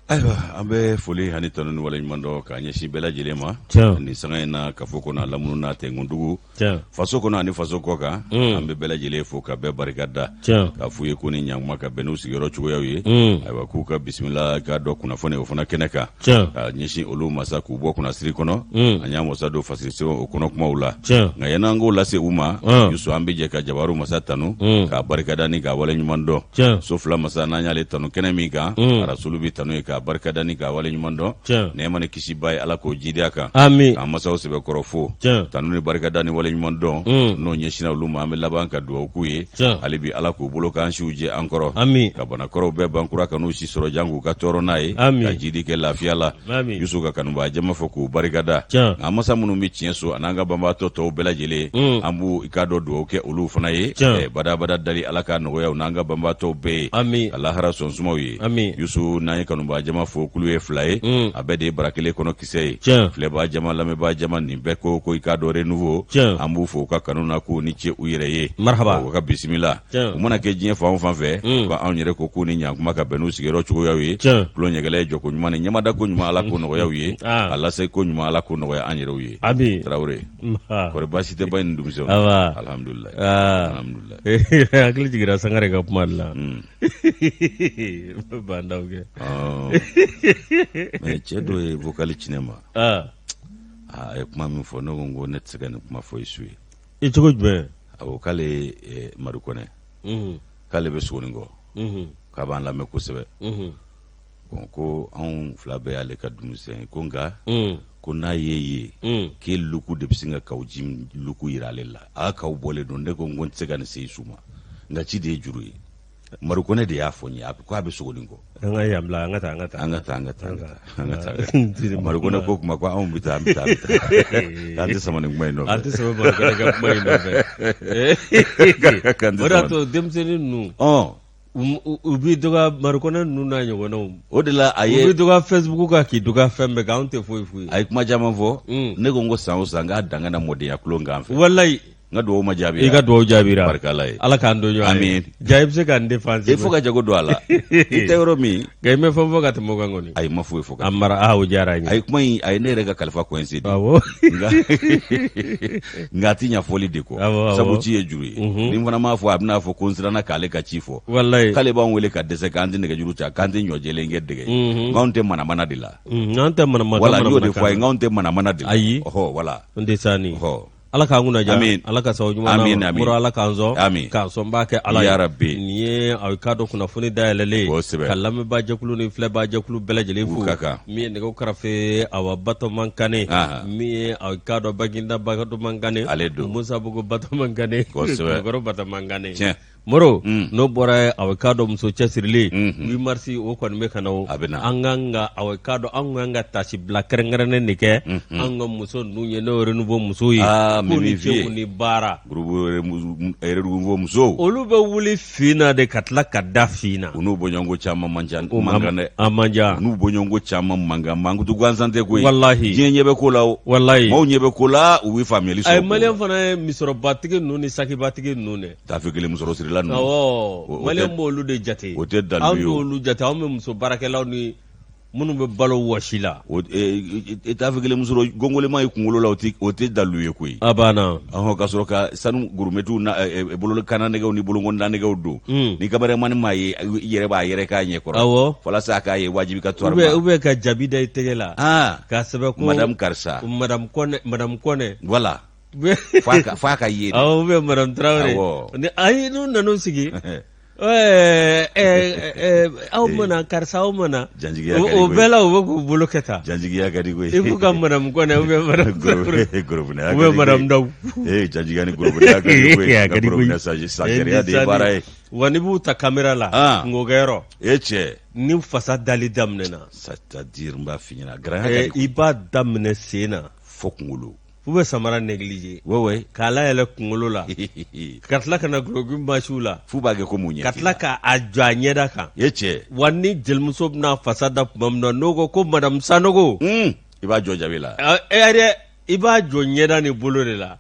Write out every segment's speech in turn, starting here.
Ayiwa, an bɛ foli ani tanu ni waleɲuman dɔn k'a ɲɛsin bɛɛ lajɛlen ma nin sanga in na, kafo kɔnɔ, a lamunu n'a tɛnkundugu, faso kɔnɔ ani faso kɔ kan. An bɛ bɛɛ lajɛlen fo ka bɛɛ barika da, k'a f'u ye ko ni ɲankuma ka bɛn n'u sigiyɔrɔ cogoyaw ye. Ayiwa, k'u ka bisimila k'a dɔn kunnafoni o fana kɛnɛ kan, ka ɲɛsin olu masa k'u bɔ kunnasiri kɔnɔ. An y'an wasa don fasiri sɛbɛn o kɔnɔ kumaw la. Nka yan'an k'o lase u ma, Yusu, an bɛ jɛ ka jabaru masa tanu k'a barikada ni k'a waleɲuman dɔn. So fila masa, n'an y'ale tanu kɛnɛ min kan, arasulu bɛ tanu ye k'a barikada ni k'a waleɲuman dɔn. Nɛɛma ni kisi b'a ye, Ala k'o jidi a kan. K'an masaw sɛbɛkɔrɔ fo, tanu ni barikada ni waleɲuman dɔn n'o ɲɛsinna olu ma. An bɛ laban ka dugawu k'u ye hali bi, Ala k'u bolo k'an siw jɛ an kɔrɔ, ka banakɔrɔw bɛɛ ban kura ka n'u si sɔrɔ jan k'u ka tɔɔrɔ n'a ye, ka jidi kɛ lafiya la. Yusu, ka kanubaa jama fo k'u barikada. Nka masa minnu bɛ tiɲɛ so an'an ka banbaatɔ tɔw bɛɛ lajɛlen, an b'u i k'a dɔn dugawu kɛ olu fana ye. Badabada dali, Ala k'a nɔgɔya u n'an ka banbaatɔw bɛɛ ye, ka lahara sɔn sumaw ye. Yusu, n'an ye kanubaa jama fo, kulu ye fila ye, a bɛɛ de ye bara kelen kɔnɔ kisɛ ye. Filɛbaa jama, lamɛnbaa jama, nin bɛɛ ko i k'a dɔn Renouveau, an b'u fo u ka kanu na, k'u ni ce u yɛrɛ ye, u ka bisimila. U mana kɛ diɲɛ fan o fan fɛ, ka anw yɛrɛ ko k'u ni ɲankuma ka bɛn n'u sigiyɔrɔ cogoyaw ye. Tulon ɲɛgɛlɛ ye jɔko ɲuman ni ɲɛmada ko ɲuman, Ala k'o nɔgɔya u ye. A lase ko ɲuman, Ala k'o nɔgɔya an yɛrɛw ye. Tarawele, kɔri baasi tɛ ba ni denmisɛnw? Alhamdulilayi, alhamdulilayi. Hakili jiginra Sangare ka kuma de la. Bandaw kɛ. Mais cɛ dɔ ye vocal ci ne ma. A ye kuma min fɔ, ne ko n ko ne tɛ se ka nin kuma fɔ i su ye. I cogo jumɛn? A ko k'ale ye Madu Kɔnɛ, k'ale bɛ Sogonikɔ, k'a b'an lamɛn kosɛbɛ. Bon, ko anw fila bɛɛ y'ale ka denmisɛn ye, ko nka ko n'a ye ye k'e luku de bɛ sin ka kaw ji luku yira ale la, a ka kaw bɔlen don. Ne ko n ko n tɛ se ka nin se i su ma, nka ci de ye juru ye. Madu Kɔnɛ de y'a fɔ n ye, a ko a bɛ Sogonikɔ. An ka yan bila, an ka taa, an ka taa. An ka taa, an ka taa, an ka taa. Madu Kɔnɛ ko kuma ko anw bɛ taa, an bɛ taa, an bɛ taa, an tɛ sama nin kuma in nɔfɛ. An tɛ sama Madu Kɔnɛ ka kuma in nɔfɛ. O de y'a to denmisɛnnin ninnu, u b'i dɔgɔya. Madu Kɔnɛ ninnu n'a ɲɔgɔnnaw, O de la a ye u b'i dɔgɔya Facebook kan, k'i dɔgɔya fɛn bɛɛ kan. Anw tɛ foyi f'u ye. A ye kuma caman fɔ. Ne ko n ko san o san n k'a dan ka na mɔdenya tulon kan fɛ. Walayi. N ka dugawu ma jaabi. I ka dugawu jaabira. Barika Ala ye. Ala k'an don ɲɔgɔn ye. Amiin. Ja, i bɛ se ka n défense. Il faut ka jago don a la. I tɛ yɔrɔ min. Nka i ma fɛn fɔ ka tɛmɛ o kan kɔni. Ayi, ma foyi fɔ. A mara, a o diyara n ye. A ye kuma in, a ye ne yɛrɛ ka kalifa coincé de. Nka nka a ti ɲa fɔli de kɔ. Awɔ. Sabu ci ye juru ye. Ni n fana m'a fɔ, a bɛna fɔ ko n siranna k'ale ka ci fɔ. Walayi. K'ale b'an wele ka dɛsɛ, k'an tɛ nɛgɛjuru ta, k'an tɛ ɲɔjɛlen kɛ dɛgɛ ye. K'anw tɛ manamana de la. An tɛ manamana. Wala, n y'o de fɔ a ye, k'anw tɛ manamana de la. Ayi. Ɔhɔ, wala. N tɛ sani. Ɔhɔ. Ala k'an kunna diya. Amin. Ala ka sababu ɲuman Amin, d'an ma. amin. Moro, Ala k'an sɔn. Amin. K'an sɔn b'a kɛ Ala ye. Ya Rabbi. Nin ye aw k'a dɔn kunnafoni dayɛlɛlen ye. Kosɛbɛ. Ka lamɛnbaa jɛkulu ni filɛbaa jɛkulu bɛɛ lajɛlen fo. U ka kan. Min ye nɛgɛw karafe, awa, Batɔman Kane. Min ye aw k'a dɔn Baginda Batɔman Kane. Ale don. Musa Bugu Batɔman Kane. Kosɛbɛ. Kulukɔrɔ Batɔman Kane. Tiɲɛ. Moro, n'o bɔra yen, aw k'a dɔn muso cɛsirilen, 8 mars o kɔni bɛ ka na o. A bɛ na. An kan ka, aw k'a dɔn, an kan ka tasibila kɛrɛnkɛrɛnnen de kɛ an ka muso ninnu ye, n'o ye Renouveau musow ye. K'u ni ce, k'u ni baara. Groupe Renouveau musow. Olu bɛ wuli fin na de ka tila ka da fin na. U n'u bɔɲɔgɔnko caman man ca, man kan dɛ. A man ca. U n'u bɔɲɔgɔnko caman man kan, mankutu gansan tɛ koyi. Walahi. Diɲɛ ɲɛ bɛ ko la o. Walahi. Maaw ɲɛ bɛ ko la, u bɛ faamuyali sɔrɔ. Ayi, maliyɛn fana ye misɔrɔbatigi ninnu ni sakibatigi ninnu dɛ. Taafe kelen musɔrɔsirila ninnu. Awɔ, maliyɛn b'olu de jate. O tɛ dalilu ye o. Anw t'olu jate, anw bɛ muso baarakɛlaw ni minnu bɛ balo wɔsi la. O taafe kelen musɔrɔ gongolema ye kunkolo la, o tɛ dalilu ye koyi. A banna. Ɔhɔn, ka sɔrɔ ka sanu gurumɛtiw na bolokanna nɛgɛw ni bolonkɔnda nɛgɛw don. Ni kameramani m'a ye, i yɛrɛ b'a yɛrɛ k'a ɲɛ kɔrɔ. Awɔ. Walasa a k'a ye wajibi ka to. Ou bien ka jabi da i tɛgɛ la. Aa. K'a sɛbɛn ko. Madame karisa. Madame Kɔnɛ, madame Kɔnɛ. Voilà. F'a ka ye. Awɔ, ou bien madame Traoré. Awɔ. Ni ayi, n'u nan'u sigi. Aw mana karisa, aw mana. Janjigiya ka di O koyi. bɛɛ la, u bɛ k'u bolo kɛ tan. Janjigiya ka di koyi. I b'u ka madame Kɔnɛ ou bien madame Traoré. Gorobinɛya ou bien madame Ndaw. Ee, janjigiya ni gorobinɛya ka di koyi. A ka di koyi. Gorobinɛ sariya de ye baara ye. Wa n'i b'u ta caméra la. Kungokɛyɔrɔ. E cɛ. Ni fasa dali daminɛna. C'est à dire n b'a f'i ɲɛna, garanya ka di. I b'a daminɛ sen na. Fo kunkolo. U bɛ samara négliger. Ouais ouais. K'a layɛlɛ kunkolo la. Ka tila ka na guloki masiw la. F'u b'a kɛ komi u ɲɛ. Ka tila k'a jɔ a ɲɛda kan. E cɛ. Wa ni jelimuso bɛna fasa da tuma min na, n'o ko ko madame Sanogo. I b'a jɔ jabi la. E yɛrɛ, i b'a jɔ ɲɛda ni bolo de la.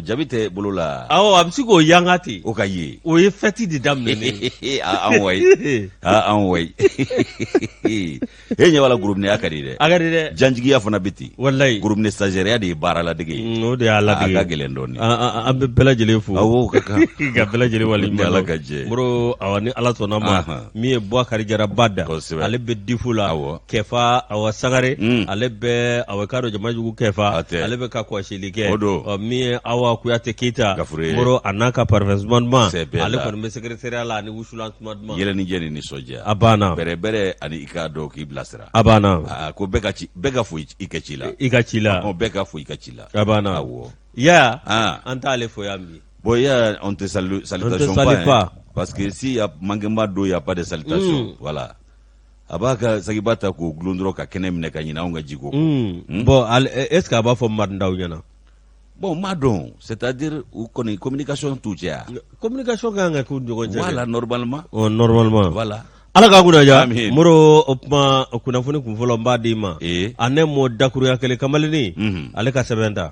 Jabi tɛ bolo la. Awɔ, a bɛ se k'o yanga ten. O ka ye. O ye fɛti de daminɛ. An wayi, an wayi. E ɲɛ b'a la, gurubinɛya ka di dɛ. A ka di dɛ. Janjigiya fana bɛ ten. Walayi. Gurubinɛ stagiaire de ye baara ladege ye. O de y'a ladege. A ka gɛlɛn dɔɔnin. An bɛ bɛɛ lajɛlen fo. Awɔ, o ka kan. Ka bɛɛ lajɛlen waleɲuman dɔn. Ala ka jɛ. Moro, awa, ni Ala sɔnna ma. Min ye Bubakari Jara Bada. Kosɛbɛ. Ale bɛ DIF la. Awɔ. Kɛfa, awa, Sangare. Ale bɛ, awa, k'a dɔn jama jugu Kɛfa. A tɛ. Ale bɛ ka kɔlɔsili kɛ. O don. Ɔ, min ye Awa Kuyate Keyita. Gafure ye. Moro, a n'a ka parfum suma duman. Sɛbɛ la. Ale kɔni bɛ secrétariat la ani wusulan suma duman. Yɛlɛ ni jɛ ni nisɔndiya. A banna. Bɛrɛ bɛrɛ ani i k'a dɔn k'i bilasira. A banna. Aa, ko bɛɛ ka ci, bɛɛ ka fo i ka ci la. I ka ci la. Ɔ, bɛɛ ka fo i ka ci la. A banna. Awɔ. Ya. Ah. An t'ale fo yan bi. Bon, il y a, on te salue, salutation On te salue pas, pas. hein, parce que s'il y a manquement d'eau, il n'y a pas de salutation. Voilà. A b'a ka sagiba ta k'o gulon dɔrɔn ka kɛnɛ minɛ ka ɲinɛ anw ka jiko kɔ. Bon, est ce que a b'a fɔ Marindaw ɲɛna? Bon, m'a dɔn, c'est-à-dire u kɔni communication t'u cɛ ya. Communication ka kan ka k'u ni ɲɔgɔn cɛ. Voilà, normalement. Oh, normalement. Voilà. Ala k'a kunna diya. Amin. Moro, o kuma kunnafoni kun fɔlɔ n b'a d'i ma. Ee. A ne mɔ dakurunya kelen kamalennin. Ale ka sɛbɛn ta.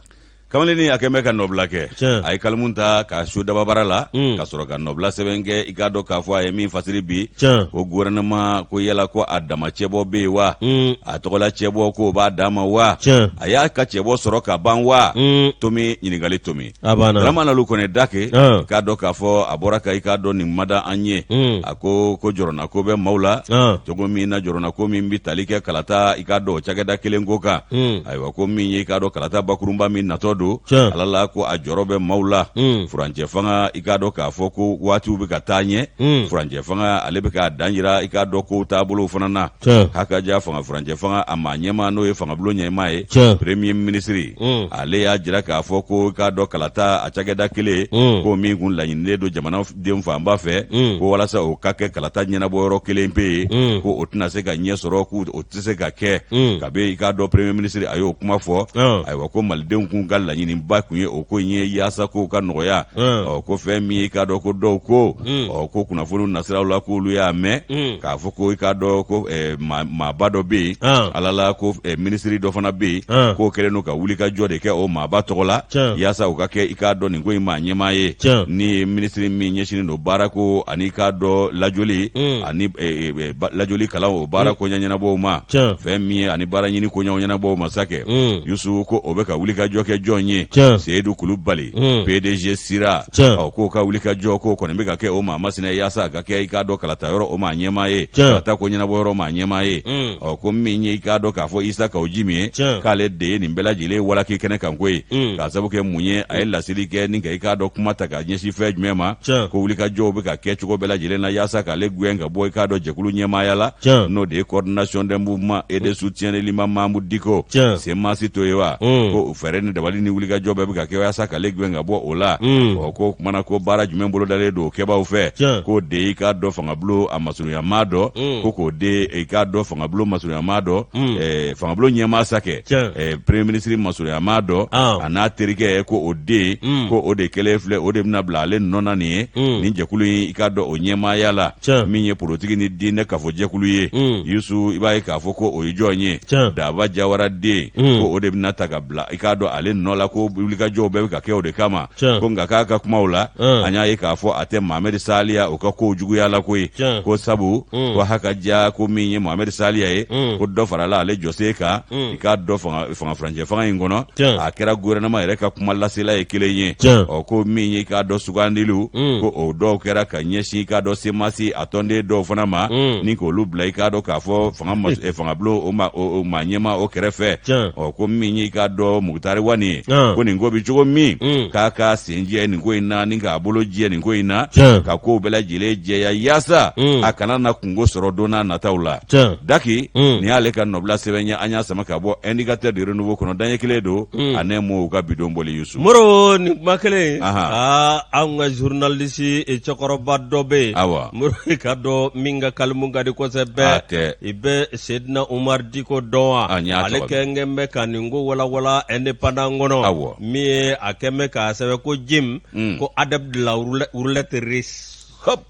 Kamalennin a kɛn bɛ ka nɔbila kɛ. Tiɲɛ. A ye kalimu ta ka su dababara la. Ka sɔrɔ ka nɔbila sɛbɛn kɛ, i k'a dɔn k'a fɔ a ye min fasiri bi. Tiɲɛ. Ko gouvernement ko yala ko a dama cɛbɔ bɛ yen wa? A tɔgɔla cɛbɔ k'o b'a dan ma wa? Tiɲɛ. A y'a ka cɛbɔ sɔrɔ ka ban wa? Tomi ɲininkali tomi. A banna. Dramane Alu Kɔnɛ Dake. Ah. I k'a dɔn k'a fɔ a bɔra ka i k'a dɔn nin mada an ye. A ko ko jɔrɔna ko bɛ maaw la. Ah. Cogo min na jɔrɔna ko min bɛ tali kɛ kalata i k'a dɔn o cakɛda kelen ko kan. Ayiwa, ko min ye i k'a dɔn kalata bakurunba min natɔ don. Tiɲɛ. Ala la ko a jɔrɔ bɛ maaw la. Furancɛ fanga i k'a dɔn k'a fɔ ko waatiw bɛ ka taa ɲɛ. Furancɛ fanga ale bɛ k'a dan jira i k'a dɔn kow taabolow fana na. Tiɲɛ. Hakaja fanga furancɛ fanga a maa ɲɛmaa n'o ye fangabulon ɲɛmaa ye. Tiɲɛ. Premier ministre. Ale y'a jira k'a fɔ ko i k'a dɔn kalata a cakɛda kelen. Ko min kun laɲininen don jamanaden fanba fɛ. Ko walasa o ka kɛ kalata ɲɛnabɔyɔrɔ kelen pe ye. Ko o tɛna se ka ɲɛ sɔrɔ, k'u o tɛ se ka kɛ. Kabi i k'a dɔn premier ministre a y'o kuma fɔ. Ayiwa, ko malidenw kun ka laɲiniba kun ye o ko in ye yaasa kow ka nɔgɔya. Ɔ, ko fɛn min ye i k'a dɔn ko dɔw ko. Ɔ, ko kunnafoniw nasiraw la k'olu y'a mɛn. K'a fɔ ko i k'a dɔn ko maaba dɔ bɛ yen. Ala la ko minisiri dɔ fana bɛ yen. K'o kɛlen don ka wulikajɔ de kɛ o maaba tɔgɔ la. Yaasa u ka kɛ i k'a dɔn nin ko in maa ɲɛmaa ye. Ni ye minisiri min ɲɛsinnen don baarako ani i k'a dɔn lajɔli. Ani lajɔli kalan o baara koɲɛ ɲɛnabɔw ma. Fɛn min ye ani baara ɲini koɲɛw ɲɛnabɔw ma sa kɛ. Yusu ko o bɛ ka wulikajɔ kɛ jɔn ye? Seyidu Kulubali. PDG Sira. Ɔ, k'o ka wulikajɔ k'o kɔni bɛ ka kɛ o maa masina yaasa a ka kɛ i k'a dɔn kalata yɔrɔ o maa ɲɛmaa ye. Kalata ko ɲɛnabɔ yɔrɔ maa ɲɛmaa ye. Ɔ, ko min ye i k'a dɔn k'a fɔ Isa Kawu Jimi ye. K'ale de ye nin bɛɛ lajɛlen walaki kɛnɛ kan ko ye. K'a sabu kɛ mun ye, a ye laseli kɛ ni ka i k'a dɔn kuma ta ka ɲɛsin fɛn jumɛn ma. Ko wulikajɔw bɛ ka kɛ cogo bɛɛ lajɛlen na yaasa k'ale gɛn ka bɔ i k'a dɔn jɛkulu ɲɛmaaya la. N'o de ye coordination des mouvements et de soutien de l'imam Mahmoud Dicko. CMAS to ye wa. Ko fɛɛrɛ ni dabali ni wulikajɔ bɛɛ bɛ ka kɛ yaasa k'ale gɛn ka bɔ o la. Ɔ, ko kumana ko baara jumɛn bolodalen don o kɛbaaw fɛ. K'o de i k'a dɔn fangabulon a masurunyamaa dɔ. Ko k'o de i k'a dɔn fangabulon masurunyamaa dɔ. Fangabulon ɲɛmaa sa kɛ. Premier ministre masurunyamaa dɔ. A n'a terikɛ ko o den. Ko o de kɛlen filɛ o de bɛna bila ale nɔ na nin ye. Nin jɛkulu in i k'a dɔn o ɲɛmaaya la. Min ye politiki ni diinɛ kafojɛkulu ye. Yusu i b'a ye k'a fɔ ko o ye jɔn ye? Daba Jawara den. Ko o de bɛna ta ka bila i k'a dɔn ale nɔ la, ko wulikajɔw bɛɛ bɛ ka kɛ o de kama. Ko nka k'a ka kumaw la. An y'a ye k'a fɔ a tɛ Mohamed Saliya o ka kow juguya la koyi. Ko sabu. Ko hakaja ko min ye Mohamed Saliya ye. Ko dɔ farala ale jɔsen kan. I k'a dɔn fanga furancɛ fanga in kɔnɔ. A kɛra gouvernement yɛrɛ ka kuma lasela ye kelen ye. Ɔ, ko min ye i k'a dɔn sugandiliw. Ko o dɔw kɛra ka ɲɛsin i k'a dɔn CMAS a tɔnden dɔw fana ma. Ni k'olu bila i k'a dɔn k'a fɔ fanga fangabulon o ma o maa ɲɛmaa o kɛrɛfɛ. Ɔ, ko min ye i k'a dɔn Mukutari Wani ye. Ko nin ko bɛ cogo min. K'a ka sen jɛ nin ko in na ni k'a bolo jɛ nin ko in na. Ka kow bɛɛ lajɛlen jɛya yaasa. A kana na kungo sɔrɔ don n'a nataw la. Daki. Nin y'ale ka nɔbila sɛbɛn ye, an y'a sama ka bɔ Indicateur du Renouveau kɔnɔ, daɲɛ kelen don. A ne m'o ka bidon bɔli Yusu. Moro, nin kuma kelen. Aa, anw ka journaliste cɛkɔrɔba dɔ bɛ yen. Awa. Moro, i ka dɔn min ka kalimu ka di kosɛbɛ. A tɛ. I bɛ Sedina Umar Diko dɔn wa? A, n y'a Ale tɔgɔ mɛn. kɛn bɛ ka nin ko walawala Indépendant kɔnɔ. Awɔ. Min ye a kɛn bɛ k'a sɛbɛn ko Jim. Ko adepte de la roulette russe. Hop.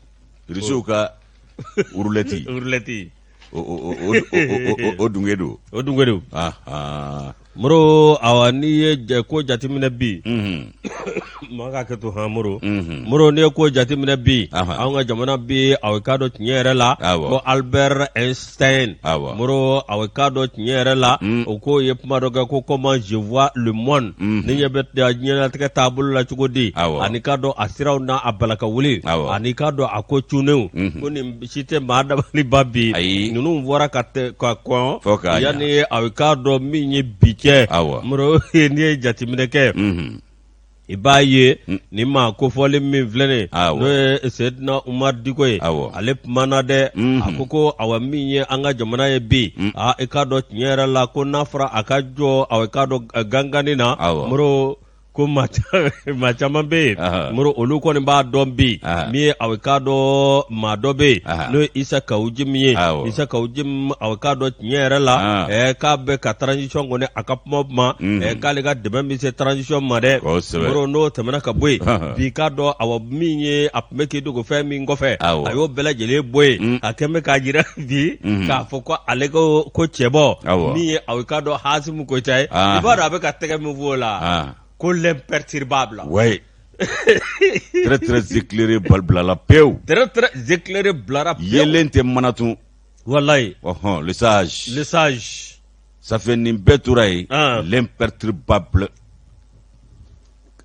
Rusiw ka roulette. Roulette. O dunge don. O dunge don. Ah ah. Moro awa n'i ye ko jateminɛ bi maa ka hakɛ to han Moro Moro n'i ye ko jateminɛ bi anw ka jamana bi aw k'a dɔn tiɲɛ yɛrɛ la ko Albert Einstein Moro aw k'a dɔn tiɲɛ yɛrɛ la o ko ye kuma dɔ kɛ ko comment je vois le monde ne ɲɛ bɛ diɲɛlatigɛ taabolo la cogo di ani k'a dɔn a siraw n'a a balakawuli ani k'a dɔn a ko cunnenw ko nin si tɛ maa dabali ban bi ayi ninnu fɔra ka ka kɔn Fɔ k'a ɲa. yanni a k'a dɔn min ye bi cɛ Awɔ. Moro n'i ye jateminɛ kɛ i b'a ye nin maa kofɔlen min filɛ nin ye Awɔ. n'o ye Seydina Umar Diko ye Awɔ. ale kumana dɛ a ko ko awa min ye an ka jamana ye bi aa i k'a dɔn tiɲɛ yɛrɛ la ko n'a fɔra a ka jɔ awa i k'a dɔn gangani na Awɔ. Moro ko maa caman bɛ yen moro olu kɔni b'a dɔn bi min ye aw k'a dɔn maa dɔ bɛ yen n'o ye Isa Kawu Jim ye Isa Kawu Jim aw k'a dɔn tiɲɛ yɛrɛ la k'a bɛ ka transition kɔni a ka kuma kuma k'ale ka dɛmɛ bɛ se transition ma dɛ moro n'o tɛmɛna ka bɔ yen bi k'a dɔn awa min ye a tun bɛ k'i dogo fɛn min kɔfɛ a y'o bɛɛ lajɛlen bɔ yen a kɛlen bɛ k'a jira bi k'a fɔ ko ale ko ko cɛbɔ min ye aw k'a dɔn Asimi Goyita ye i b'a dɔn a bɛ ka tɛgɛ min fɔ o la ko l'imperturbable ouais très très éclairé bal bilala pewu très très éclairé bilara pewu yelen tɛ mana tun walayi ɔhɔn le sage le sage ça fait nin bɛɛ tora yen l'imperturbable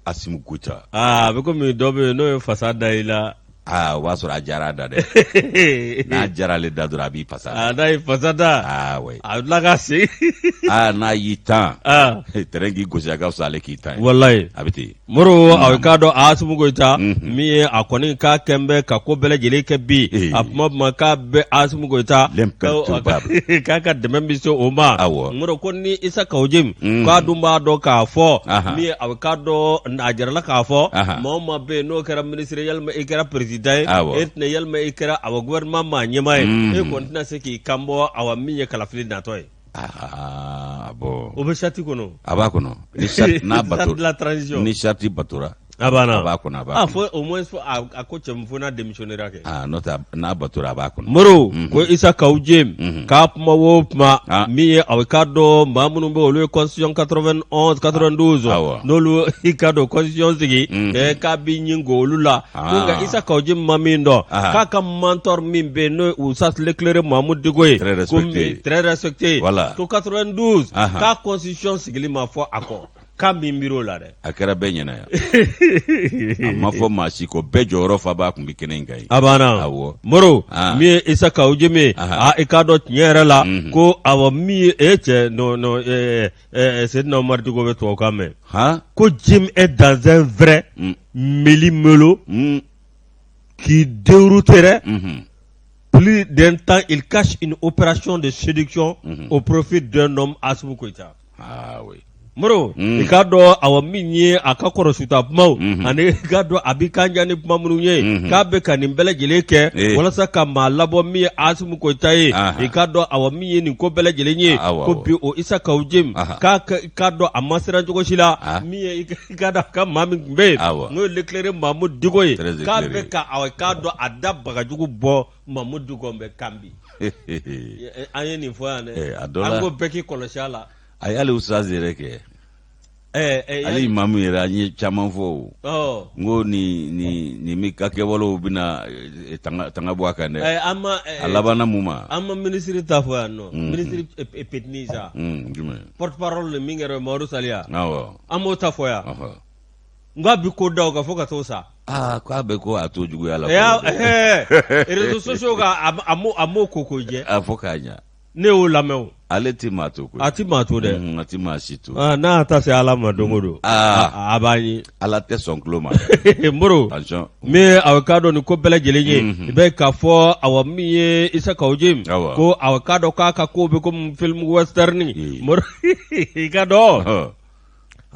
Asimi Goyita aa a bɛ komi dɔ bɛ yen n'o ye fasa da i la aa o b'a sɔrɔ a jara a da dɛ n'a jara ale da dɔrɔn a b'i fasa da n'a ye fasa da aa ouais a bɛ tila ka segin aa n'a y'i tan tɛrɛn k'i gosi a ka fisa ale k'i tan ye walayi a bɛ ten Moro a k'a dɔn Asimi Goyita min ye a kɔni k'a kɛn bɛ ka ko bɛɛ lajɛlen kɛ bi a kuma kuma k'a bɛ Asimi Goyita k'a ka dɛmɛ bɛ se o ma Moro ko ni Isa Kawu Jim k'a dun b'a dɔn k'a fɔ min ye a k'a dɔn a jirala k'a fɔ maa o maa bɛ yen n'o kɛra minisiri yalima i kɛra président ye e tɛna yalima i kɛra awa gouvernement maa ɲɛmaa ye e kɔni tɛna se k'i kan bɔ awa min ye kalafili natɔ ye Aa bon o bɛ charte kɔnɔ a b'a kɔnɔ ni charte n'a bato de la transition ni charte batora a banna a b'a kɔnɔ a b'a ah kɔnɔ fo au moins fo a ko cɛ fo n'a démissionnera kɛ aa n'o tɛ n'a batora a b'a kɔnɔ Moro ko Isa Kawu Jim k'a kuma o kuma Ah. min ye aw k'a dɔn maa minnu bɛ olu ye constitution 91 92 Awɔ. n'olu i k'a dɔn constitution sigi k'a b'i ɲin go olu la ko nka Isa Kawu Jim ma min dɔn k'a ka mentor min bɛ yen n'o ye Oustaz l'éclairé Mahamudu Diko ye Très respecté. très respecté Voilà. ko 92 Ahan. k'a constitution sigili ma fɔ a kɔ k'a min miiri o la dɛ a kɛra bɛɛ ɲɛna yan a ma fɔ maa si kɔ bɛɛ jɔyɔrɔ fa b'a kun bɛ kɛnɛ in kan yen a banna Awɔ. Moro Ah. min ye Isa Kawu Jim ye Aha. a i k'a dɔn tiɲɛ yɛrɛ la Mhm. ko awɔ min ye e cɛ non non Seydina Umar Diko bɛ tubabukan mɛn han ko Jim est dans un vrai méli-mélo qui dérouterait plus d'un temps il cache une opération de séduction au profit d'un homme Assimi Goïta ah oui Moro i k'a dɔn awa min ye a ka kɔrɔsuta kumaw ani i k'a dɔn a b'i kan diya ni kuma minnu ye k'a bɛ ka nin bɛɛ lajɛlen kɛ walasa ka maa labɔ min ye Asimi Goyita ye i k'a dɔn awa min ye nin ko bɛɛ lajɛlen ye ko bi o Isa Kawu Jim k'a k'a dɔn a ma siran cogo si la min ye i k'a dɔn a ka maa min tun bɛ yen n'o ye l'éclairé Mahamudu Diko ye k'a bɛ ka awa k'a dɔn a da bagajugu bɔ Mahamudu Diko bɛ kan bi an ye nin fɔ yan dɛ an ko bɛɛ k'i kɔlɔsi a la a y'ale ustaz yɛrɛ kɛ ale imamu yɛrɛ an ye caman fɔ o n ko nin nin nin mi ka kɛwalew bɛna eh, tanga tanga bɔ a kan dɛ an ma a labanna mun ma an ma minisiri ta fɔ yan nɔ minisiri petini sa jumɛn porte parole min kɛra Mamadu Saliya awɔ an m'o ta fɔ yan n k'a bi ko da o kan fo ka t'o sa aa k'a bɛ ko a to juguya la réseaux sociaux kan a m'o ko k'o jɛ a fɔ k'a ɲa ne y'o lamɛn o ale tɛ maa to koyi a tɛ maa to dɛ a tɛ maa si to n'a y'a ta se ala ma don o don a b'an ye ala tɛ sɔn tulo ma moro min a k'a dɔn nin ko bɛɛ lajɛlen ye i bɛ k'a fɔ awa min ye isa kawu jim ko a k'a dɔn k'a ka ko bɛ komi film western moro i ka dɔn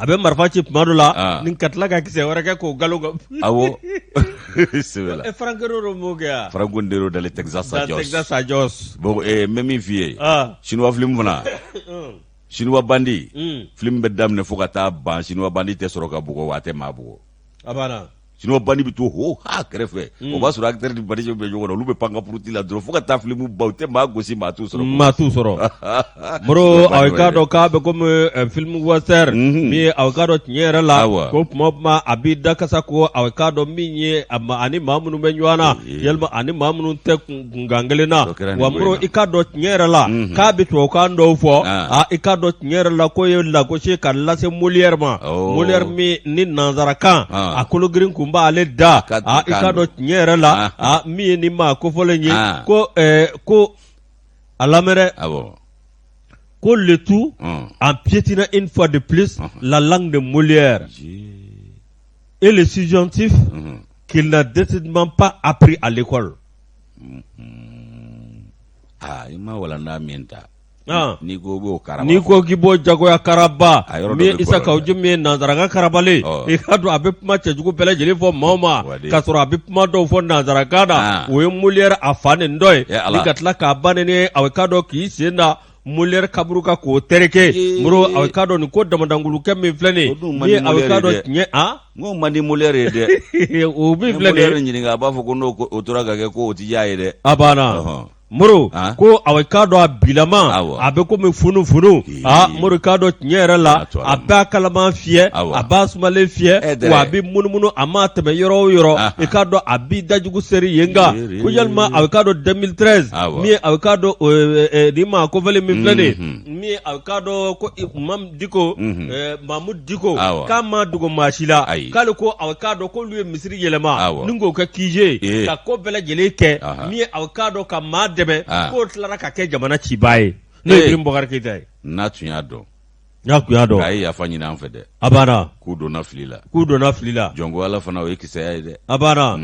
a bɛ marifa ci tuma dɔ la ah. ni ka tila ka kisɛ wɛrɛ kɛ k'o galo kan awɔ sɛbɛ la Franco Nero m'o kɛ yan Franco Nero dans le Texas à Jos Texas à Jos bon eh, n bɛ min f'i ye ah. chinois film fana chinois bandi film bɛ daminɛ fo ka taa ban chinois bandi tɛ sɔrɔ ka bugɔ wa a tɛ maa bugɔ a banna chinois bandi bɛ to ho ha kɛrɛfɛ o b'a sɔrɔ acteur ni bandit bɛ ɲɔgɔn na olu bɛ pan ka puruti la dɔrɔn fo ka taa film ban u tɛ maa gosi maa t'u sɔrɔ maa t'u sɔrɔ Moro aw k'a dɔn k'a bɛ komi film western min ye aw k'a dɔn tiɲɛ yɛrɛ la ko tuma o tuma a b'i da kasa ko aw k'a dɔn min ye ani maa minnu bɛ ɲɔgɔn na yalima ani maa minnu tɛ kunkan kelen na wa Moro i k'a dɔn tiɲɛ yɛrɛ la k'a bɛ tubabukan dɔw fɔ aa i k'a dɔn tiɲɛ yɛrɛ la k'o ye lagosi ka lase Molière ma Molière min ni nansarakan a kologirin kun b'ale da aa i k'a dɔn tiɲɛ yɛrɛ la aa min ye nin maa kofɔlen ye ko ko a lamɛn dɛ ko le tout en piétinant une fois de plus la langue de Molière et le subjonctif qu'il n'a décidément pas appris à l'école. Aa i ma walanda min ta n'i ko b'o karaba n'i ko k'i b'o jagoya karaba min ye Isa Kawu Jim min ye nansarakan karabalen i k'a dɔn a bɛ kuma cɛjugu bɛɛ lajɛlen fɔ maaw ma k'a sɔrɔ a bɛ kuma dɔw fɔ nansarakan na o ye Molière a fa neni dɔ ye ni ka tila k'a ba neni a k'a dɔn k'i sen da Molière kaburu kan k'o tereke Moro a k'a dɔn nin ko damadangulukɛ min filɛ nin ye a k'a dɔn tiɲɛ a n ko man di Molière ye dɛ o min filɛ nin ye Molière ɲininka a b'a fɔ ko n'o tora ka kɛ ko o tɛ diya a ye dɛ a banna Moro ko a k'a dɔn a bilama a bɛ komi funufunu aa Moro k'a dɔn tiɲɛ yɛrɛ la a b'a kalaman fiyɛ a b'a sumalen fiyɛ wa a bɛ munumunu a maa tɛmɛ yɔrɔ o yɔrɔ i k'a dɔn a b'i dajugu seri yen kan ko yalima a k'a dɔn 2013 min ye a k'a dɔn nin maa kofɔlen min filɛ nin ye min ye a k'a dɔn ko Imam Diko Mamudu Diko k'a ma dogo maa si la k'ale ko a k'a dɔn k'olu ye misiri yɛlɛma ni k'o kɛ QG ye ka ko bɛɛ lajɛlen kɛ min ye a k'a dɔn ka maa dɛmɛ k'o tilara ka kɛ jamana cibaa ye n'o ye Ibrahim Boubacar Keita ye n'a tun y'a dɔn n'a tun y'a dɔn a ye yafa ɲini an fɛ dɛ a banna k'u donna fili la k'u donna fili la jɔn ko Ala fana o ye kisɛya ye dɛ a banna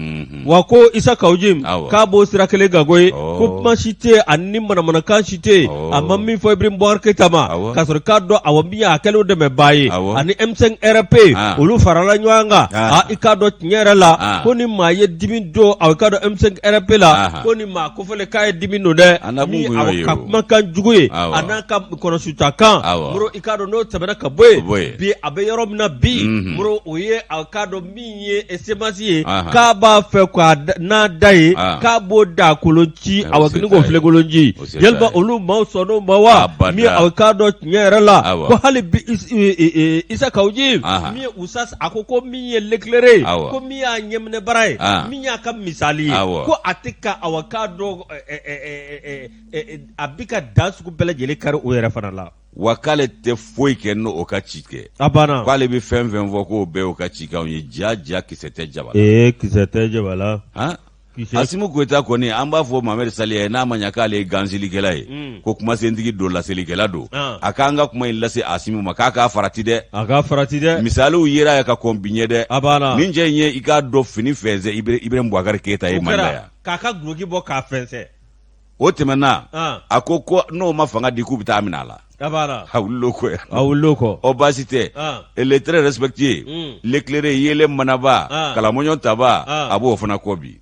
wa ko Isa Kawu Jim k'a b'o sira kelen kan koyi ko kuma si tɛ yen ani manamanakan si tɛ yen a ma min fɔ Ibrahim Boubacar Keita ma k'a sɔrɔ k'a dɔn awɔ min y'a kɛlen dɛmɛbaa ye ani M5 RP olu farala ɲɔgɔn kan a i k'a dɔn tiɲɛ yɛrɛ la ko ni maa ye dimi don a k'a dɔn M5 RP la ko ni maa kofɔlen k'a ye dimi don dɛ ni ka kumakan jugu ye a n'a ka kɔnɔsutakan Moro i k'a dɔn n'o tɛmɛna ka bɔ yen bi a bɛ yɔrɔ min na bi Moro o ye a k'a dɔn min ye CMAS ye k'a b'a fɛ k'a n'a da ye k'a b'o da kolon ci a kini k'o filenkolon ci yalima olu maaw sɔnn'o ma wa min a k'a dɔn tiɲɛ yɛrɛ la ko hali bi Isa Kawu Jim min ye Usas a ko ko min ye l'éclairé ko min y'a ɲɛminɛbara ye min y'a ka misali ye ko a tɛ ka awa k'a dɔn a bɛ ka dan sugu bɛɛ lajɛlen kari o yɛrɛ fana la wa k'ale tɛ foyi kɛ n'o ka ci tɛ a banna k'ale bɛ fɛn fɛn fɔ k'o bɛɛ y'o ka cikanw ye ja ja kisɛ tɛ jaba la ee kisɛ tɛ jaba la han Asimi Goyita kɔni an b'a fɔ Mohamed Saliya ye n'a ma ɲa k'ale ye gansilikɛla ye mm. ko kumasentigi don laselikɛla don ah. a k'an ka kuma in lase Asimi ma k'a k'a farati dɛ a k'a farati dɛ misaliw yera ye ka kɔn bi ɲɛ dɛ a banna nin cɛ in ye i k'a dɔn fini fɛnsɛ Ibrahim Boubacar Keita ye Mali la yan k'a ka duloki bɔ k'a fɛnsɛ o tɛmɛna a ko ko n'o ma fanga di k'u bɛ taa minɛ a la a wulil'o kɔ yan a wulil'o kɔ ɔ baasi tɛ le très respecté l'éclairé yeelen manaba kalamɔɲɔ taba a b'o fana kɔ bi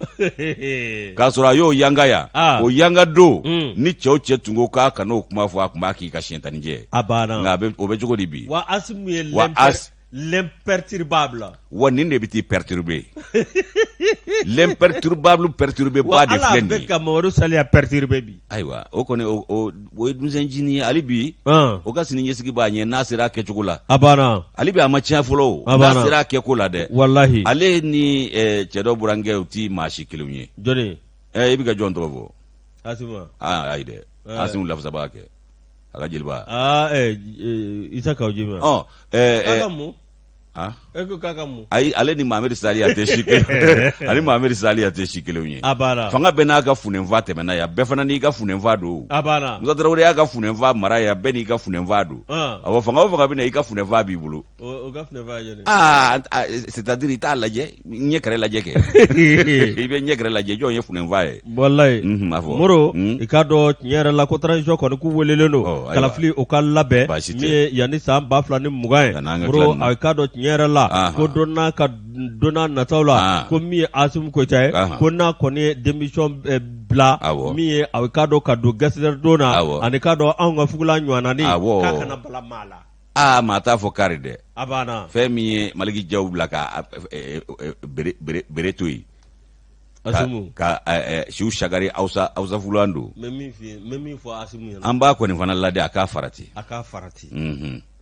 k'a sɔrɔ a y'o yanga yan o yanga don ni cɛw cɛ tun ko k'a kan'o kuma fɔ a tun b'a k'i ka siɲɛtanijɛ a banna nka o bɛ cogo di bi wa Asimi ye l'imperturbable wa nin de bɛ t'i perturber l'imperturbable perturbé ba de filɛ nin ye wa ala bɛ ka Mamadu Saliya perturber bi ayiwa o kɔni o o ye denmisɛn ncinin ye hali bi o ka sini ɲɛsigi b'a ɲɛ n'a sera a kɛcogo la a banna hali bi a ma tiɲɛ fɔlɔ o n'a sera a kɛko la dɛ walahi ale ni cɛ dɔ burankɛ u ti maa si kelenw ye jɔni i bɛ ka jɔn tɔgɔ fɔ Asimi ayi dɛ Asimi lafasabaa kɛ a ka jeliba aa Isa Kawu Jim ɔ k'a ka mun e ko k'a ka mun ayi ale ni Mohamed Saliya tɛ si kelen ani Mohamed Saliya tɛ si kelenw ye a banna fanga bɛɛ n'a ka funɛnfa tɛmɛna yan bɛɛ fana n'i ka funɛnfa don a banna Musa Tarawele y'a ka funɛnfa mara yan bɛɛ n'i ka funɛnfa don awɔ fanga o fanga bɛ na i ka funɛnfa b'i bolo O ka funɛnfa ye jɔni ye aa c'est à dire i t'a lajɛ ɲɛ kɛrɛ lajɛ kɛ i bɛ ɲɛ kɛrɛ lajɛ jɔn ye funɛnfa ye walayi a fɔ Moro i k'a dɔn tiɲɛ yɛrɛ la ko transition kɔni k'u welelen don kalafili o ka labɛn min ye yanni san 2020 ye Moro a k'a dɔn tiɲɛ yɛrɛ la ko don n'a ka don n'a nataw la ko min ye Asimi Goyita ye ko n'a kɔni ye démission bila min ye a k'a dɔn ka don gestionnaire don na ani k'a dɔn anw ka fugula ɲɔgɔnnanin k'a kana bala maa la Aa maa t'a fɔ kari dɛ a banna fɛn min ye Maliki Jaw bila ka bere to yen Ka siw sagari awsa awsa fulan don. N bɛ min f'i ye, n bɛ min fɔ Asimu ɲɛna. An b'a kɔni fana ladi a k'a farati. A k'a farati.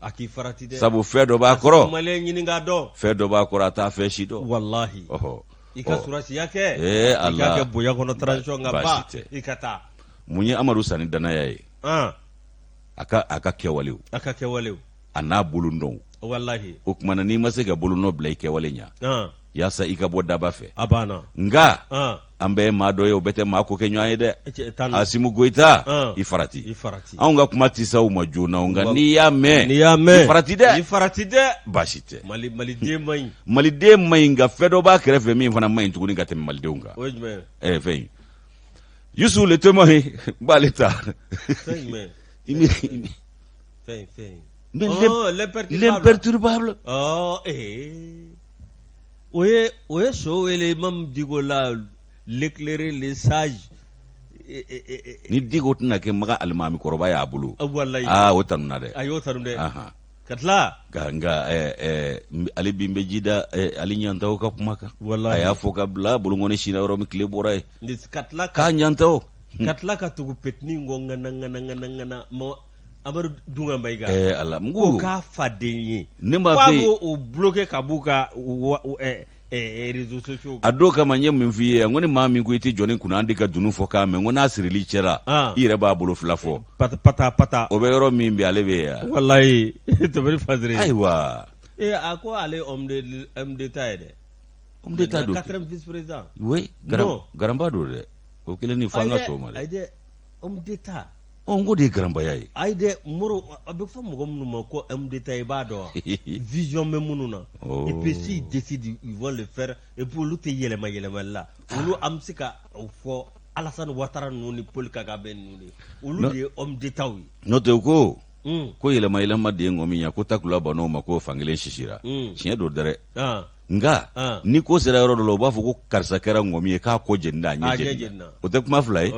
A k'i farati dɛ. Sabu fɛn dɔ b'a kɔrɔ. Maliyɛn ɲini k'a dɔn. Fɛn dɔ b'a kɔrɔ, a t'a fɛn si dɔn. Walahi. Ɔhɔ. I ka sɔrɔdasiya kɛ. Ee Ala. I k'a kɛ bonya kɔnɔ, transition ka ban i ka taa. Mun ye Amadu Sani danaya ye? A ka kɛwalew. A ka kɛwalew. A n'a bolonɔw. Walahi. O tuma na n'i ma se ka bolonɔ bila i kɛwale ɲɛ. Yaasa i ka bɔ daba fɛ. A banna. Nka. An bɛɛ ye maa dɔ ye, o bɛɛ tɛ maa ko kɛ ɲɔgɔn ye dɛ. Asimu Goyita, i farati. I farati. Anw ka kuma tɛ s'aw ma joona nka n'i y'a mɛn. N'i y'a mɛn. I farati dɛ. I farati dɛ. Baasi tɛ. Mali maliden man ɲi. Maliden man ɲi, nka fɛn dɔ b'a kɛrɛfɛ min fana man ɲi tuguni ka tɛmɛ malidenw kan. O ye jumɛn ye? Ɛɛ fɛn in. Yusu le témoin n b'ale ta. Fɛn jumɛn? Fɛn fɛn. Mais oh, l'imperturbable. Oh, eh. O ye so wele Imam Diko la, l'éclairé, le sage. Ni Diko tɛna kɛ Makan alimami kɔrɔba y'a bolo. Walayi. Aa, o tanuna dɛ. A y'o tanu dɛ. Ka tila. Nka ale bi n bɛ ji da Ali Ɲantaw ka kuma kan. Walayi. A y'a fɔ ka bila bolonkɔni sinna yɔrɔ min, tile bɔra yen. Ka tila k'a ɲantaw. Ka tila ka tugu petini kɔ ŋana ŋana ŋana ŋana mɔ Amadu Dunkan Mayiga. Ɛɛ Ala n ko. K'o k'a faden ye. Ne m'a fɛ yen. K'a b'o bloquer ka b'u ka réseaux sociaux kan. A don kama n ye min f'i ye, n ko ni maa min ko i tɛ jɔni kunna an de ka dunun fɔ k'a mɛn, n ko n'a sirili cɛla, i yɛrɛ b'a bolo fila fɔ. Pata pata pata. O bɛ yɔrɔ min bi, ale bɛ yen. Walayi tobili fasiri. Ayiwa. Ee, a ko ale homme d'état ye dɛ. Homme d'état don. Quatrième vice président. Oui, garanba don dɛ. O kelen ni fo an ka sɔn o ma dɛ. Ayi dɛ, homme d'état. Ɔ, n ko de ye garanbaya ye. Ayi dɛ, Moro, a bɛ fɔ mɔgɔ minnu ma ko homme d'état, i b'a dɔn wa? Vision bɛ minnu na. Oh. Et puis s'ils décident, ils vont le faire, et puis olu tɛ yɛlɛma yɛlɛmali la. Olu, an bɛ se ka o fɔ Alassane Ouattara ninnu ni Paul Kagame ninnu de. Olu de ye homme d'état ye. N'o tɛ ko ko yɛlɛma yɛlɛma de ye ŋɔ min ye, ko takula ban'o ma ko fankelen sisira. Tiɲɛ don dɛrɛ. Nka ni ko sera yɔrɔ dɔ la, u b'a fɔ ko karisa kɛra ŋɔmi ye k'a kɔ jenina, a ɲɛ jenina. O tɛ kuma fila ye.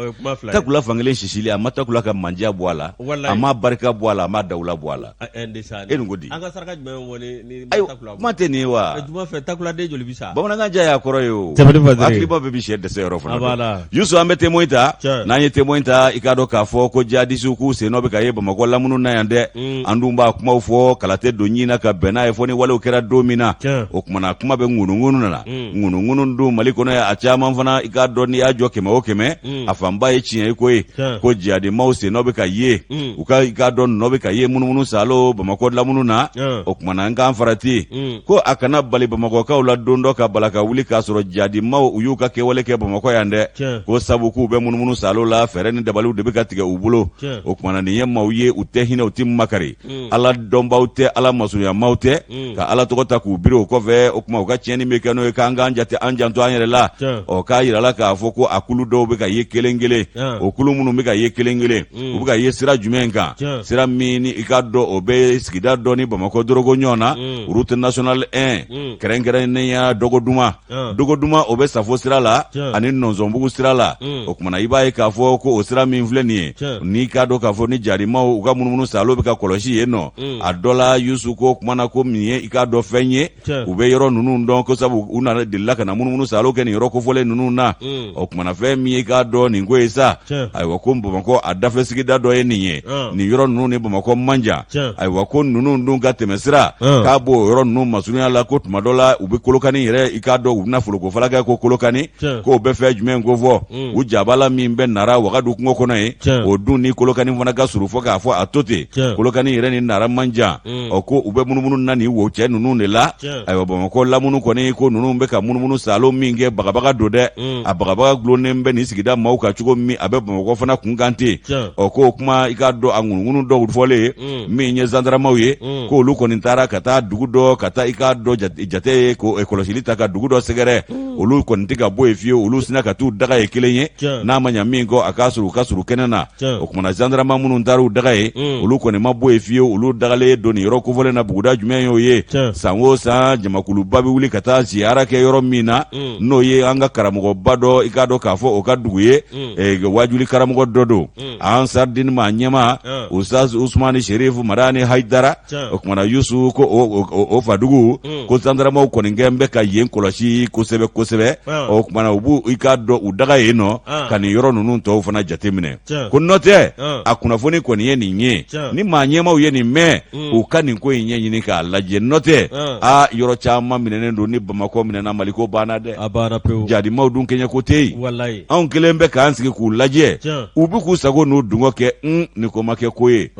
Takula fankelen sisili, a ma takula ka mandiya bɔ a la, a ma barika bɔ a la, a ma dawula bɔ a la. E nin ko di? An ka saraka jumɛn bɔ ni ayiwa, kuma tɛ nin ye wa? Juma fɛ takuladen joli bɛ sa? Bamanankan diya y'a kɔrɔ ye o. Hakiliba bɛɛ bɛ sɛ dɛsɛ yɔrɔ fana. Yusu, an bɛ témoin ta. N'an ye témoin ta, i k'a dɔn k'a fɔ ko jihadisiw k'u sen nɔ bɛ ka ye Bamakɔ lamunu na yan dɛ. An dun b'a kumaw fɔ, kala tɛ don ɲin na ka bɛn n'a ye fɔ ni walew kɛra don min na. O tuma na kuma bɛ ŋunuŋunu na. Ŋunuŋunu dun Mali kɔnɔ yan, a caman fana, i k'a dɔn n'i y'a jɔ kɛmɛ o kɛmɛ, a fanba ye tiɲɛ ye ko ye ko jihadimaw sen nɔ bɛ ka ye, u ka i k'a dɔn nɔ bɛ ka ye munumunu salo Bamakɔ lamunu na. O tuma na an k'an farati ko a kana bali Bamakɔkaw la don dɔ ka bala ka wuli k'a sɔrɔ jihadimaw u y'u ka kɛwale kɛ Bamakɔ yan dɛ, ko sabu k'u bɛ munumunu salo la, fɛɛrɛ ni dabaliw de bɛ ka tigɛ u bolo. O tuma na nin ye maaw ye, u tɛ hinɛ, u tɛ makari, Ala dɔnbaw tɛ, Ala masurunyamaw tɛ, ka Ala tɔgɔ ta k'u biri o kɔfɛ. O tuma u ka tiɲɛni bɛ kɛ n'o ye k'an k'an jate, an janto an yɛrɛ la. Ɔ, k'a yirala k'a fɔ ko a kulu dɔw bɛ ka ye kelen kelen. O kulu minnu bɛ ka ye kelen kelen, u bɛ ka ye sira jumɛn kan? Sira min ni i k'a dɔn o bɛ sigida dɔ ni Bamakɔ dorogo ɲɔgɔn na, route nationale 1, kɛrɛnkɛrɛnnenya Dogoduma. Dogoduma, o bɛ Safo sira la ani Nɔnsɔnbugu sira la. O tuma na i b'a ye k'a fɔ ko o sira min filɛ nin ye, n'i k'a dɔn k'a fɔ ni jihadimaw u ka munumunu salo bɛ ka kɔlɔsi yen nɔ. A dɔ la, Yusu, ko kuma na ko min ye i k'a dɔn fɛn ye, u bɛ yɔrɔ ninnu dɔn ko sabu u nana delila ka na munumunu salo kɛ nin yɔrɔ kofɔlen ninnu na. O tuma na fɛn min ye i k'a dɔn nin ko ye sa, ayiwa, ko Bamakɔ a dafɛ sigida dɔ ye nin ye, nin yɔrɔ ninnu ni Bamakɔ man jan. Ayiwa, ko ninnu dun ka tɛmɛ sira k'a b'o yɔrɔ ninnu masurunya la, ko tuma dɔ la u bɛ Kolokani yɛrɛ, i k'a dɔn u bɛna folokofala kɛ ko Kolokani, k'o bɛ fɛn jumɛn ko fɔ u jabala min bɛ Nara Wagadu kungo kɔnɔ yen, o dun ni Kolokani fana ka surun fɔ k'a fɔ a to ten, Kolokani yɛrɛ ni Nara man jan. Ɔ, ko u bɛ munumunu na nin wo cɛ ninnu de la. Ayiwa, Bamakɔ lamunu kɔni, ko ninnu bɛ ka munumunu salo min kɛ, bagabaga don dɛ. A bagabaga gulonnen bɛ nin sigida maaw kan cogo min, a bɛ Bamakɔ fana kun kan ten. Ɔ, k'o kuma i k'a dɔn a ŋunuŋunu dɔw fɔlen, min ye zandaramaw ye, k'olu kɔni taara ka taa dugu dɔ ka taa i k'a dɔn jate ye ko kɔlɔsili ta ka dugu dɔ sɛgɛrɛ. Olu kɔni tɛ ka bɔ yen fiyewu, olu sinna ka t'u daga ye kelen ye, n'a ma ɲa min kɔ, a k'a sɔrɔ u ka surun kɛnɛ na. O kumana zandarama minnu taara u daga ye, olu kɔni ma bɔ yen fiyewu, olu dagalen don nin yɔrɔ kofɔlen na. Buguda jumɛn y'o ye? San o san jamakuluba silamɛba bɛ wuli ka taa ziyara kɛ yɔrɔ min na, n'o ye an ka karamɔgɔba dɔ, i k'a dɔn k'a fɔ o ka dugu ye, wajuli karamɔgɔ dɔ don, Ansardini maa ɲɛmaa, Ustaz Usumani Sherifu Madani Hayidara. O kumana Yusu, ko o fadugu, ko zandaramaw kɔni kɛn bɛ ka yen kɔlɔsi kosɛbɛ kosɛbɛ. O kumana u b'u, i k'a dɔn, u daga yen nɔ ka nin yɔrɔ ninnu tɔw fana jateminɛ. Ko n'o tɛ, a kunnafoni kɔni ye nin ye. Ni maa ɲɛmaw ye nin mɛn, u ka nin ko in ɲɛɲini k'a lajɛ. N'o tɛ, aa, yɔrɔ caman minɛnen don. Ni Bamakɔ minɛna, Maliko banna dɛ. Jadimaw dun kɛɲɛ ko tɛ yen. Anw kelen bɛ k'an sigi k'u lajɛ, u bɛ k'u sago n'u dungɔ kɛ. Nin ko ma kɛ ko ye.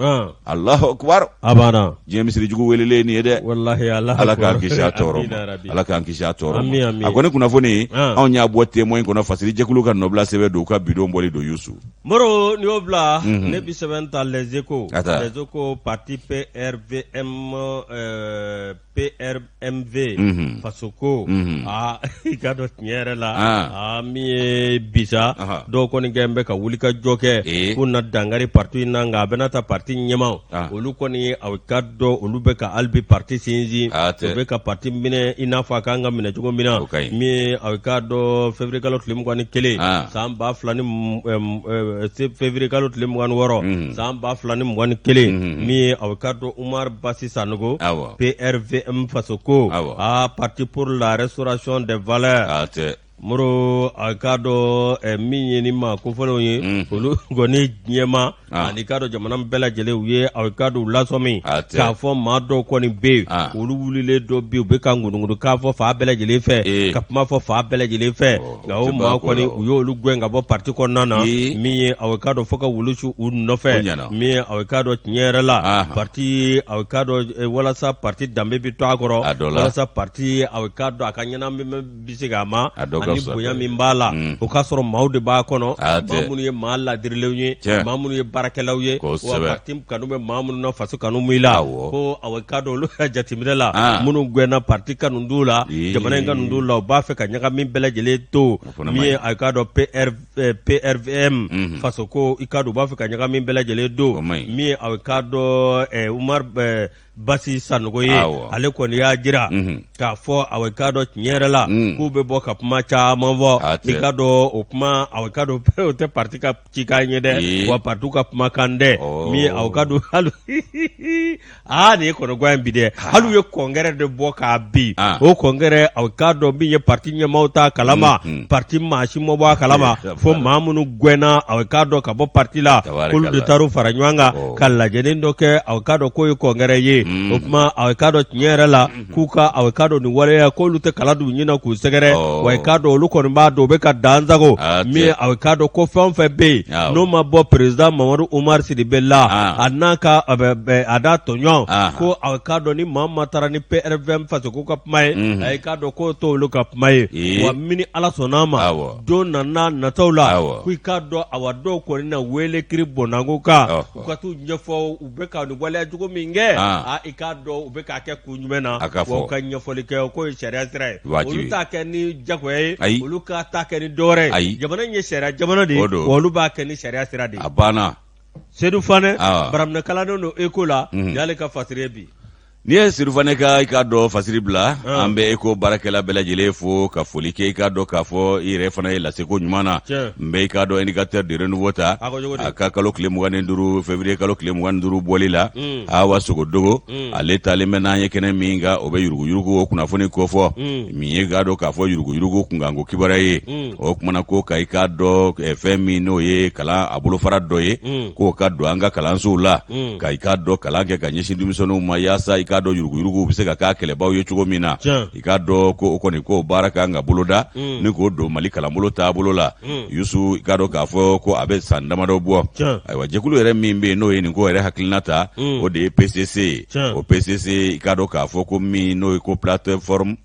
Alahu akubar. A banna. Diɲɛ misiri jugu welelen nin ye dɛ. Walahi, Ala. Ala k'an kisi a tɔɔrɔ ma. Ala k'an kisi a tɔɔrɔ ma. A kɔni kunnafoni, anw y'a bɔ Témoin kɔnɔ, fasiri jɛkulu ka nɔbila sɛbɛn don, u ka bidon bɔli don, Yusu. Moro, n'i y'o bila, ne bi sɛbɛn ta Les Échos. Les Échos, parti PRVM, PRMV Fasoko, aa, i k'a dɔn tiɲɛ yɛrɛ la, aa, min ye bisa, dɔw kɔni kɛn bɛ ka wuli ka jɔ kɛ k'u na dankari parti in na. Nka a bɛna ta parti ɲɛmaaw, olu kɔni, a k'a dɔn, olu bɛ ka hali bi parti sinsin, u bɛ ka parti minɛ i n'a fɔ a kan ka minɛ cogo min na. Min ye, a k'a dɔn, février kalo tile 21 san ba fila ni février kalo tile 26 san 2021, min ye, a k'a dɔn, Umar Basi Sanogo, PRVM Fasoko, a parti pour la restauration des valeurs. Moro, a k'a dɔn, min ye ni maa kofɔlenw ye, olu kɔni ɲɛma ani k'a dɔn jamana bɛɛ lajɛlen, u ye, a k'a dɔn, u lasɔmi k'a fɔ maa dɔw kɔni bɛ yen, olu wulilen dɔ bi, u bɛ ka ŋunuŋunu k'a fɔ fan bɛɛ lajɛlen fɛ, ka kuma fɔ fan bɛɛ lajɛlen fɛ. Nka o maa kɔni, u y'olu gɛn ka bɔ parti kɔnɔna na. Min ye, a k'a dɔn, fo ka wulu su u nɔfɛ. Min ye, a k'a dɔn, tiɲɛ yɛrɛ la, parti, a k'a dɔn, walasa parti danbe bɛ to a kɔrɔ, walasa parti, a k'a dɔn, a ka ɲɛnamaya bɛ se a ma, ani bonya min b'a la, o k'a sɔrɔ maaw de b'a kɔnɔ, maa minnu ye maa ladirilenw ye, maa minnu ye baarakɛlaw ye, wa parti kanu bɛ maa minnu na, faso kanu b'i la. Ko a k'a dɔn, olu ka jateminɛ la, minnu gɛnna, parti kanu t'u la, jamana in kanu t'u la, u b'a fɛ ka ɲagami bɛɛ lajɛlen to. Min ye, a k'a dɔn, PRVM Fasoko, i k'a dɔn, u b'a fɛ ka ɲagami bɛɛ lajɛlen don. Min ye, a k'a dɔn, Umar Basi Sanogo ye, ale kɔni y'a jira k'a fɔ, a k'a dɔn, tiɲɛ yɛrɛ la, k'u bɛ bɔ ka kuma caman fɔ. I k'a dɔn, o kuma, a k'a dɔn, o tɛ parti ka cikan ye dɛ, wa parti ka kumakan dɛ. Min a k'a dɔn, hali aa, nin ye kɔnɔgwan in bi dɛ, hali u ye congrès de bɔ k'a bin. O congrès, a k'a dɔn, min ye parti ɲɛmaaw t'a kalama, parti maa si ma bɔ a kalama, fo maa minnu gɛnna, a k'a dɔn, ka bɔ parti la, k'olu de taar'u fara ɲɔgɔn kan ka lajɛnin dɔ kɛ, a k'a dɔn, k'o ye congrès ye. O tuma, a k'a dɔn, tiɲɛ yɛrɛ la, k'u ka, a k'a dɔn, nin waleya, k'olu tɛ kala d'u ɲin na k'u sɛgɛrɛ. Wa i k'a dɔn, olu kɔni b'a dɔn u bɛ ka dan sago. Min a k'a dɔn, ko fɛn o fɛn bɛ yen n'o ma bɔ président Mamadu Umar Sidibe la, a n'a ka a da tɔɲɔgɔn, ko a k'a dɔn, ni maa ma taara ni PRVM Fasoko ka kuma ye, a k'a dɔn k'o t'olu ka kuma ye. Wa min Ala sɔnna a ma, don nana nataw la, ko i k'a dɔn, awa, dɔw kɔni na wele kiri bɔnnanko kan, u ka t'u ɲɛfɔ u bɛ ka nin waleya jugu min kɛ. I k'a dɔn, u bɛ k'a kɛ kun jumɛn na, wa u ka ɲɛfɔli kɛ, k'o ye sariya sira ye. Olu t'a kɛ ni jagoya ye, olu ka t'a kɛ ni dɔwɛrɛ ye. Jamana in ye sariya jamana de ye, wa olu b'a kɛ ni sariya sira de ye. A banna. Sedu Fanɛ, baraminɛ kalannen don Eko la, nin y'ale ka fasiri ye bi. N'i ye Sedu Fanɛ ka, i k'a dɔn, fasiri bila, an bɛ Eko baarakɛla bɛɛ lajɛlen fo ka foli kɛ. I k'a dɔn k'a fɔ i yɛrɛ fana ye laseko ɲuman na. N bɛ, i k'a dɔn, Indicateur du Renouveau ta, a ka kalo tile 25, février kalo tile 25 bɔli la, Awa Sogodogo, ale taalen bɛ n'an ye kɛnɛ min kan, o bɛ yuruguyurugu o kunnafoni kofɔ. Min ye, k'a dɔn k'a fɔ yuruguyurugu kunkanko kibaruya ye, o kumana ko ka, i k'a dɔn, fɛn min n'o ye kalan a bolofara dɔ ye, k'o ka don an ka kalansow la, ka, i k'a dɔn, kalan kɛ ka ɲɛsin denmisɛnninw ma, yaasa, i k'a dɔn, yuruguyurugu bɛ se ka k'a kɛlɛbaw ye cogo min na. I k'a dɔn ko o kɔni, k'o baara kan ka boloda ni k'o don Mali kalanbolo taabolo la. Yusu, i k'a dɔn k'a fɔ ko a bɛ san damadɔ bɔ. Ayiwa, jɛkulu yɛrɛ min bɛ yen, n'o ye nin ko yɛrɛ hakilina ta, o de ye PCC ye. O PCC, i k'a dɔn k'a fɔ ko min n'o ye ko plateforme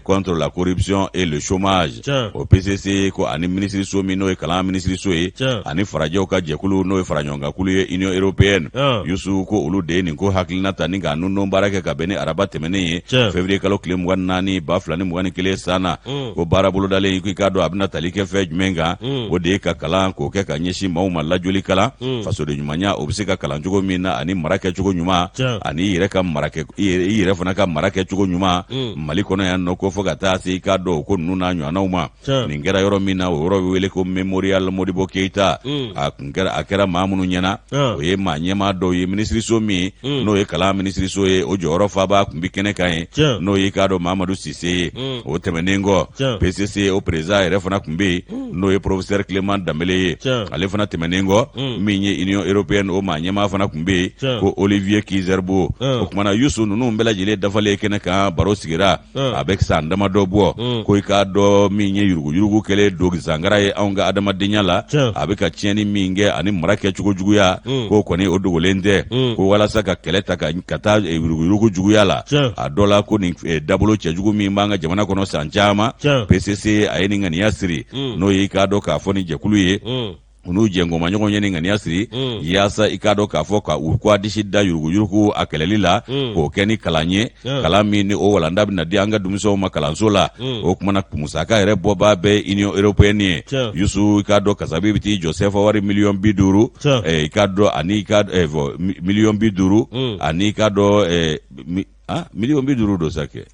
contre la corruption et le chômage, o PCC, ko ani minisiriso min n'o ye kalan minisiriso ye, ani farajɛw ka jɛkulu n'o ye faraɲɔgɔnkankulu ye, Union européenne, Yusu, ko olu de ye nin ko hakilina ta ni k'a nundon baarakɛ. kɛ ka bɛn ni araba tɛmɛnen ye, février kalo tile 24 2021 san na. Ko baara bolodalen, i k'a dɔn a bɛna tali kɛ fɛn jumɛn kan? O de ye ka kalan k'o kɛ ka ɲɛsin maaw ma, lajoli kalan, fasoden ɲumanya o bɛ se ka kalan cogo min na, ani mara kɛcogo ɲuman, ani i yɛrɛ ka mara kɛ, i yɛrɛ fana ka mara kɛcogo ɲuman Mali kɔnɔ yan nɔ, ko fo ka taa se i k'a dɔn o ko ninnu n'a ɲɔgɔnnaw ma. Nin kɛra yɔrɔ min na, o yɔrɔ bɛ wele ko Mémorial Modibo Keyita. A kun kɛra, a kɛra maa minnu ɲɛna, o ye maa ɲɛmaa dɔw ye. Minisiriso min n'o ye kalan minisiriso ye, o jɔyɔrɔ faba tun bɛ kɛnɛ kan yen, n'o ye i k'a dɔn Mamadu Sise ye. O tɛmɛnen kɔ, PCC o président yɛrɛ fana tun bɛ yen, n'o ye professeur Clément Danbele ye. Ale fana tɛmɛnen kɔ, min ye Union européenne o maa ɲɛmaa fana tun bɛ yen, ko Olivier Ki-Zerbo. O kumana Yusu, ninnu bɛɛ lajɛlen dafalen kɛnɛ kan, baro sigira. A bɛ san damadɔ bɔ ko i k'a dɔn min ye yuruguyurugu kɛlen don zangara ye anw ka adamadenya la, a bɛ ka tiɲɛni min kɛ ani mara kɛcogo juguya, k'o kɔni o dogolen tɛ. Ko walasa ka kɛlɛ ta ka taa yuruguyurugu juguya la, a dɔ la ko nin dabolo cɛjugu min b'an ka jamana kɔnɔ san caman, PCC a ye nin ŋaniya siri, n'o ye i k'a dɔn k'a fɔ ni jɛkulu ye, u n'u jɛnkomaɲɔgɔn ye nin ŋaniya siri yaasa i k'a dɔn k'a fɔ ka u k'a disi da yuruguyurugu a kɛlɛli la, k'o kɛ ni kalan ye, kalan min ni o walanda bɛna di an ka denmisɛnw ma kalanso la. O kumana musaka yɛrɛ bɔbaa bɛɛ Union européenne ye. Yusu, i k'a dɔn kasabi bɛ t'i jɔ sefa wari miliyɔn 50, i k'a dɔn ani i ka miliyɔn 50 ani i k'a dɔn miliyɔn 50 don sa kɛ,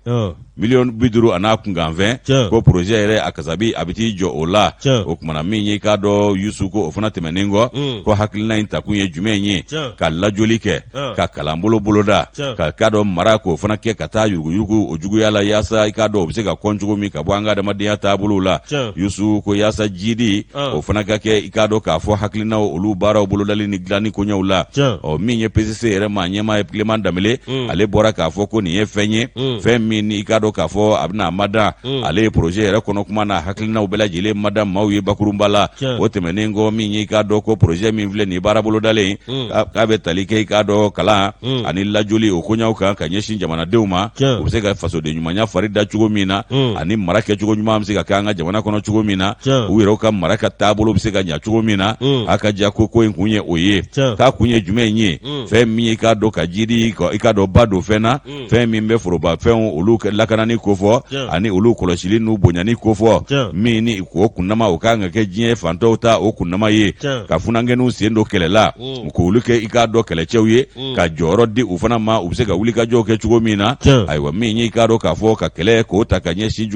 miliyɔn 50 a n'a kunkanfɛn. Ko projet yɛrɛ a kasabi a bɛ t'i jɔ o la. O kumana min ye i k'a dɔn Yusu, ko o fana tɛmɛnen kɔ, ko hakilina in takun ye jumɛn ye? Ka lajoli kɛ, ka kalanbolo boloda, ka k'a dɔn mara k'o fana kɛ ka taa yuruguyurugu o juguya la, yaasa i k'a dɔn o bɛ se ka kɔn cogo min ka bɔ an ka adamadenya taabolow la. Yusu ko yaasa jidi o fana ka kɛ i k'a dɔn k'a fɔ hakilinaw olu baaraw bolodali ni dilanni koɲɛw la. Ɔ min ye PCC yɛrɛ maa ɲɛmaa ye, Clément Danbele, ale bɔra k'a fɔ ko nin ye fɛn ye, fɛn min ni i k'a dɔn k'a fɔ a bɛna a mada. Ale ye projet yɛrɛ kɔnɔ kuma n'a hakilinaw bɛɛ lajɛlen mada maaw ye bakurunba la. O tɛmɛnen kɔ, min ye i k'a dɔn ko projet min filɛ nin baara bolodalen, k'a bɛ tali kɛ i k'a dɔn kalan ani lajoli o koɲaw kan ka ɲɛsin jamanadenw ma, u bɛ se ka fasoden ɲumanya fari da cogo min na, ani mara kɛcogo ɲuman bɛ se ka kɛ an ka jamana kɔnɔ cogo min na, u yɛrɛw ka mara ka taabolo bɛ se ka ɲa cogo min na. A ka ja ko in kun ye o ye. K'a kun ye jumɛn ye? Fɛn min ye i k'a dɔn ka jidi i k'a dɔn ba don fɛn na, fɛn min bɛ forobafɛnw olu lakanani kofɔ ani olu kɔlɔsili n'u bonyani kofɔ, min ni o kunnama o kan ka kɛ diɲɛ fantɔw ta o kunnama ye, ka funankɛninw sen don kɛlɛ la, k'olu kɛ i k'a dɔn kɛlɛcɛw ye, ka jɔyɔrɔ di u fana ma, u bɛ se ka wulikajɔw kɛ cogo min na. Ayiwa, min ye i k'a dɔn k'a fɔ ka kɛlɛ k'o ta ka ɲɛsin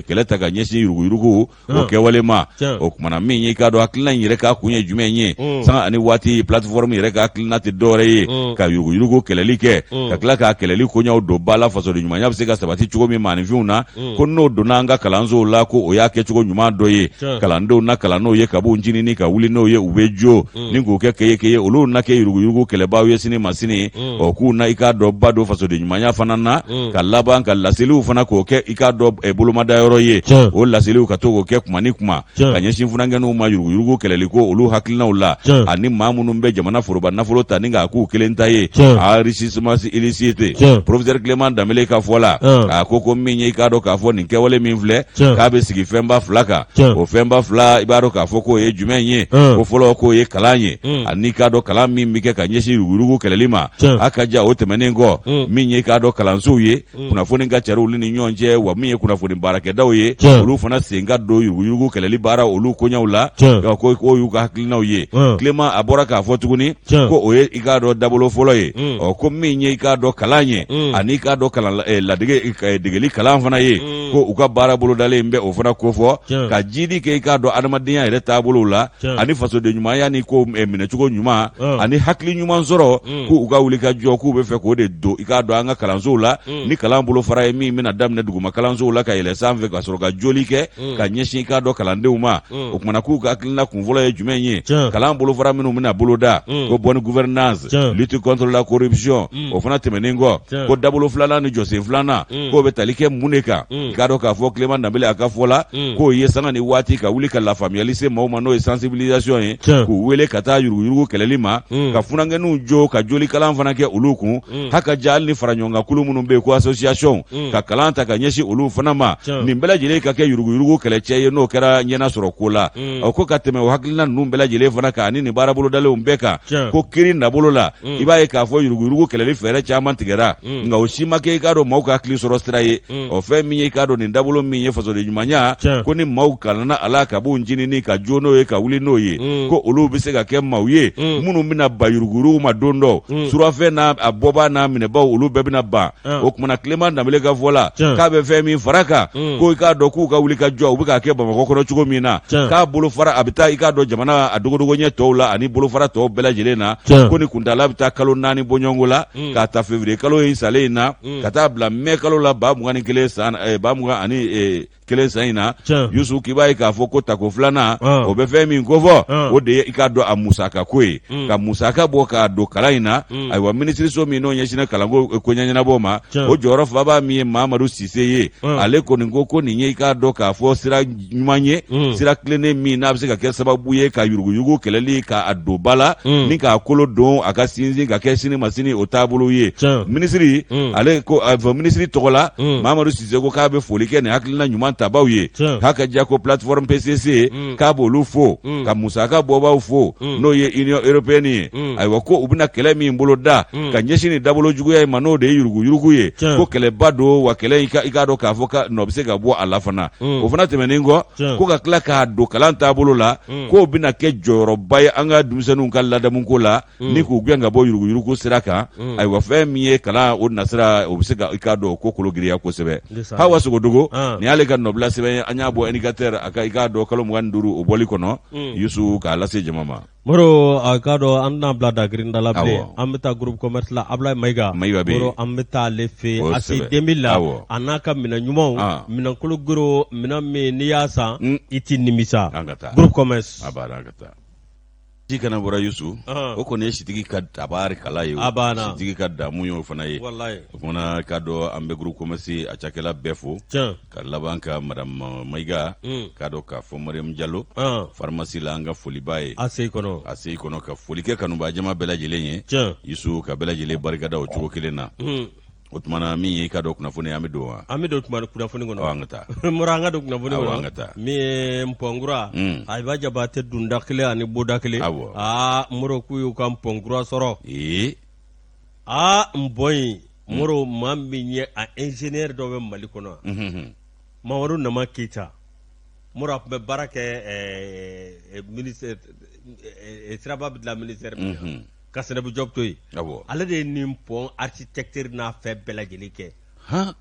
kɛlɛ ta ka ɲɛsin yuruguyurugu o kɛwale ma. O kumana min ye i k'a dɔn hakilina in yɛrɛ k'a kun ye jumɛn ye? Sanga ani waati plateforme yɛrɛ ka hakilina tɛ dɔwɛrɛ ye ka yuruguyurugu kɛlɛli kɛ, ka tila k'a kɛlɛli koɲaw don ba la, fasoden ɲumanya bɛ se ka sabati cogo min maaninfinw na. Ko n'o donna an ka kalansow la, ko o y'a kɛcogo ɲuman dɔ ye. Kalandenw na kalan n'o ye ka b'u ncinin ka wuli n'o ye, u bɛ jo ni k'u kɛ keye keye, olu na kɛ yuruguyurugu kɛlɛbaaw ye sini ma sini. Ɔ k'u na i k'a dɔn ba don fasoden ɲumanya fana na, ka laban ka laseliw fana k'o kɛ i k'a dɔn bolomadayɔrɔ ye. O laseliw ka to k'o kɛ kuma ni kuma ka ɲɛsin funankɛninw ma yuruguyurugu kɛlɛli ko olu hakilinaw la, ani maa minnu bɛ jamana foroba nafolo ta ni k'a k'u kelen ta ye, enrichissement illicite. Professeur Clément Danbele ka fɔ la, a ko min ye i k'a dɔn k'a fɔ nin kɛwale min filɛ, k'a bɛ sigi fɛnba fila kan. O fɛnba fila, i b'a dɔn k'a fɔ k'o ye jumɛn ye? Ko fɔlɔ, k'o ye kalan ye, ani k'a dɔn kalan min bɛ kɛ ka ɲɛsin yuruguyurugu kɛlɛli ma. A ka ja o tɛmɛnen kɔ, min ye k'a dɔn kalansow ye, kunnafoni ka cari olu ni ɲɔgɔn cɛ, wa min ye kunnafoni baarakɛdaw ye, olu fana sen ka don yuruguyurugu kɛlɛli baara olu koɲɛw la. Ko o y'u ka hakilinaw ye. Clément a bɔra k'a fɔ tuguni ko o ye i k'a dɔn dabolo fɔlɔ ye. Ɔ ko min ye i k'a dɔn kalan ye, ani i k'a dɔn kalan ladege degeli kalan fana ye, ko u ka baara bolodalen bɛ o fana kofɔ, ka jidi kɛ i k'a dɔn adamadenya yɛrɛ taabolow la, ani fasoden ɲumanya ni ko minɛcogo ɲuman ani hakili ɲuman sɔrɔ. Ko u ka wuli ka jɔ, k'u bɛ fɛ k'o de don i k'a dɔn an ka kalansow la, ni kalan bolofara ye min bɛna daminɛ duguma kalansow la ka yɛlɛ sanfɛ, ka sɔrɔ ka joli kɛ ka ɲɛsin i k'a dɔn kalandenw ma. O kumana k'u ka hakilina kunfɔlɔ ye jumɛn ye? Kalan bolofara minnu bɛna boloda, ko bonne gouvernance, lutte contre la corruption. O fana tɛmɛnen kɔ, ko dabolo filanan ni jɔsen filanan, k'o bɛ tali kɛ mun de kan? I k'a dɔn k'a fɔ Clément Danbele a ka fɔ la, k'o ye sanga ni waati ka wuli ka lafaamuyali se maaw ma, n'o ye sensibilisation ye, k'u wele ka taa yuruguyurugu kɛlɛli ma, ka funankɛninw jo ka joli kalan fana kɛ olu kun. Haka ja hali ni faraɲɔgɔnkankulu minnu bɛ yen ko association, ka kalan ta ka ɲɛsin olu fana ma. Nin bɛɛ lajɛlen ka kɛ yuruguyurugu kɛlɛcɛ ye, n'o kɛra ɲɛna sɔrɔ ko la. Ɔ ko ka tɛmɛ o hakilina ninnu bɛɛ lajɛlen fana kan ani nin baara bolodalenw bɛɛ kan, ko kiri nabolo la, i b'a ye k'a fɔ yuruguyurugu kɛlɛli fɛɛrɛ caman tigɛra. sara nka o si ma kɛ i k'a dɔn maaw ka hakili sɔrɔ sira ye. O fɛn min ye i k'a dɔn nin dabolo min ye fasoden ɲumanya, ko ni maaw kalanna a la ka b'u ncinin ka jo n'o ye ka wuli n'o ye, ko olu bɛ se ka kɛ maaw ye minnu bɛna ban yuruguyurugu ma don dɔ. Surafɛn n'a a bɔbaa n'a minɛbaw, olu bɛɛ bɛna ban. O kumana Clément Danbele ka fɔ la, k'a bɛ fɛn min fara kan, ko i k'a dɔn k'u ka wuli ka jɔ, u bɛ k'a kɛ Bamakɔ kɔnɔ cogo min na, k'a bolofara a bɛ taa i k'a dɔn jamana a dogodogo ɲɛ tɔw la ani bolofara tɔw bɛɛ lajɛlen na, ko ni kuntaala bɛ taa kalo 4 bɔɲɔgɔnko la, k'a ta février kalo in salen in na ka taa bila mai kalo la 2021 san, 2021 san in na. Yusu, k'i b'a ye k'a fɔ ko tako filanan, o bɛ fɛn min kofɔ, o de ye i k'a dɔn a musaka ko ye, ka musaka bɔ k'a don kalan in na. Ayiwa, minisiriso min n'o ɲɛsinna kalanko koɲɛ ɲɛnabɔ ma, o jɔyɔrɔ faba min ye Mamadu Sise ye, ale kɔni ko ko nin ye i k'a dɔn k'a fɔ sira ɲuman ye, sira tilennen min n'a bɛ se ka kɛ sababu ye ka yuruguyurugu kɛlɛli k'a don ba la ni k'a kolo don a ka sinsin ka kɛ sini ma sini o taabolo ye. Minisiri ale ko, a fɔ minisiri tɔgɔ la, Mamadu Sise ko k'a bɛ foli kɛ nin hakilina ɲuman tabaw ye, k'a ka diya ko plateforme PCC, k'a b'olu fo, ka musaka bɔbaw fo, n'o ye Union européenne ye. Ayiwa, ko u bɛna kɛlɛ min bolo da ka ɲɛsin nin dabolo juguya in ma, n'o de ye yuruguyurugu ye, ko kɛlɛba don, wa kɛlɛ i k'a dɔn k'a fɔ ka nɔ bɛ se ka bɔ a la fana. O fana tɛmɛnen kɔ, ko ka tila k'a don kalan taabolo la, k'o bɛna kɛ jɔyɔrɔba ye an ka denmisɛnninw ka ladamuko la ni k'u gɛn ka bɔ yuruguyurugu sira kan. Ayiwa, fɛn min ye kalan o nasira, o bɛ se ka i k'a dɔn ko kolo giriya kosɛbɛ. Hawa Sogodogo, nin y'ale ka nɔbila sɛbɛn ye, an y'a bɔ Indicateur a ka i k'a dɔn kalo 25 o bɔli kɔnɔ, Yusu, k'a lase jama ma. Moro, a k'a dɔn an tɛna bila dagirinda la bilen. An bɛ taa groupe commerce la, Abulaye Mayiga. Mayiga bɛ yen. Moro, an bɛ taa ale fɛ yen. ACI 2000 la, a n'a ka minɛn ɲumanw, minɛn kologoro, minɛn min n'i y'a san i tɛ nimisa. An ka taa groupe commerce. A banna, an ka taa. Ji kana bɔra Yusu, o kɔni ye sitigi ka tabari kala ye, a banna. Sitigi ka damu y'o fana ye. Walayi. O fana k'a dɔn an bɛ groupe commerce a cakɛla bɛɛ fo. Ka laban ka madame Mayiga, k'a dɔn k'a fɔ Mariam Jalo pharmacie la, an ka foli b'a ye. ACI kɔnɔ. ACI kɔnɔ, ka foli kɛ kanubaa jama bɛɛ lajɛlen ye. Yusu, ka bɛɛ lajɛlen barikada o cogo kelen na. O tuma na, min ye i k'a dɔn kunnafoni, an bɛ don wa? An bɛ don kunnafoni kɔnɔ. An ka taa. Moro, an ka don kunnafoni kɔnɔ. An ka taa. Min ye npɔnkura, Ayiba Jabatɛ dunda kelen ani bonda kelen. Aa Moro, k'u y'u ka npɔnkura sɔrɔ. Ee. Aa, npɔn in Moro, maa min ye a ingénieur dɔ bɛ Mali kɔnɔ, Mamadu Nama Keyita. Moro, a tun bɛ baara kɛ ministère, siraba bɛ dilan ministère min na, ka Sɛnɛbu Jɔpu to yen, ale de ye nin pont architecture n'a fɛn bɛɛ lajɛlen kɛ.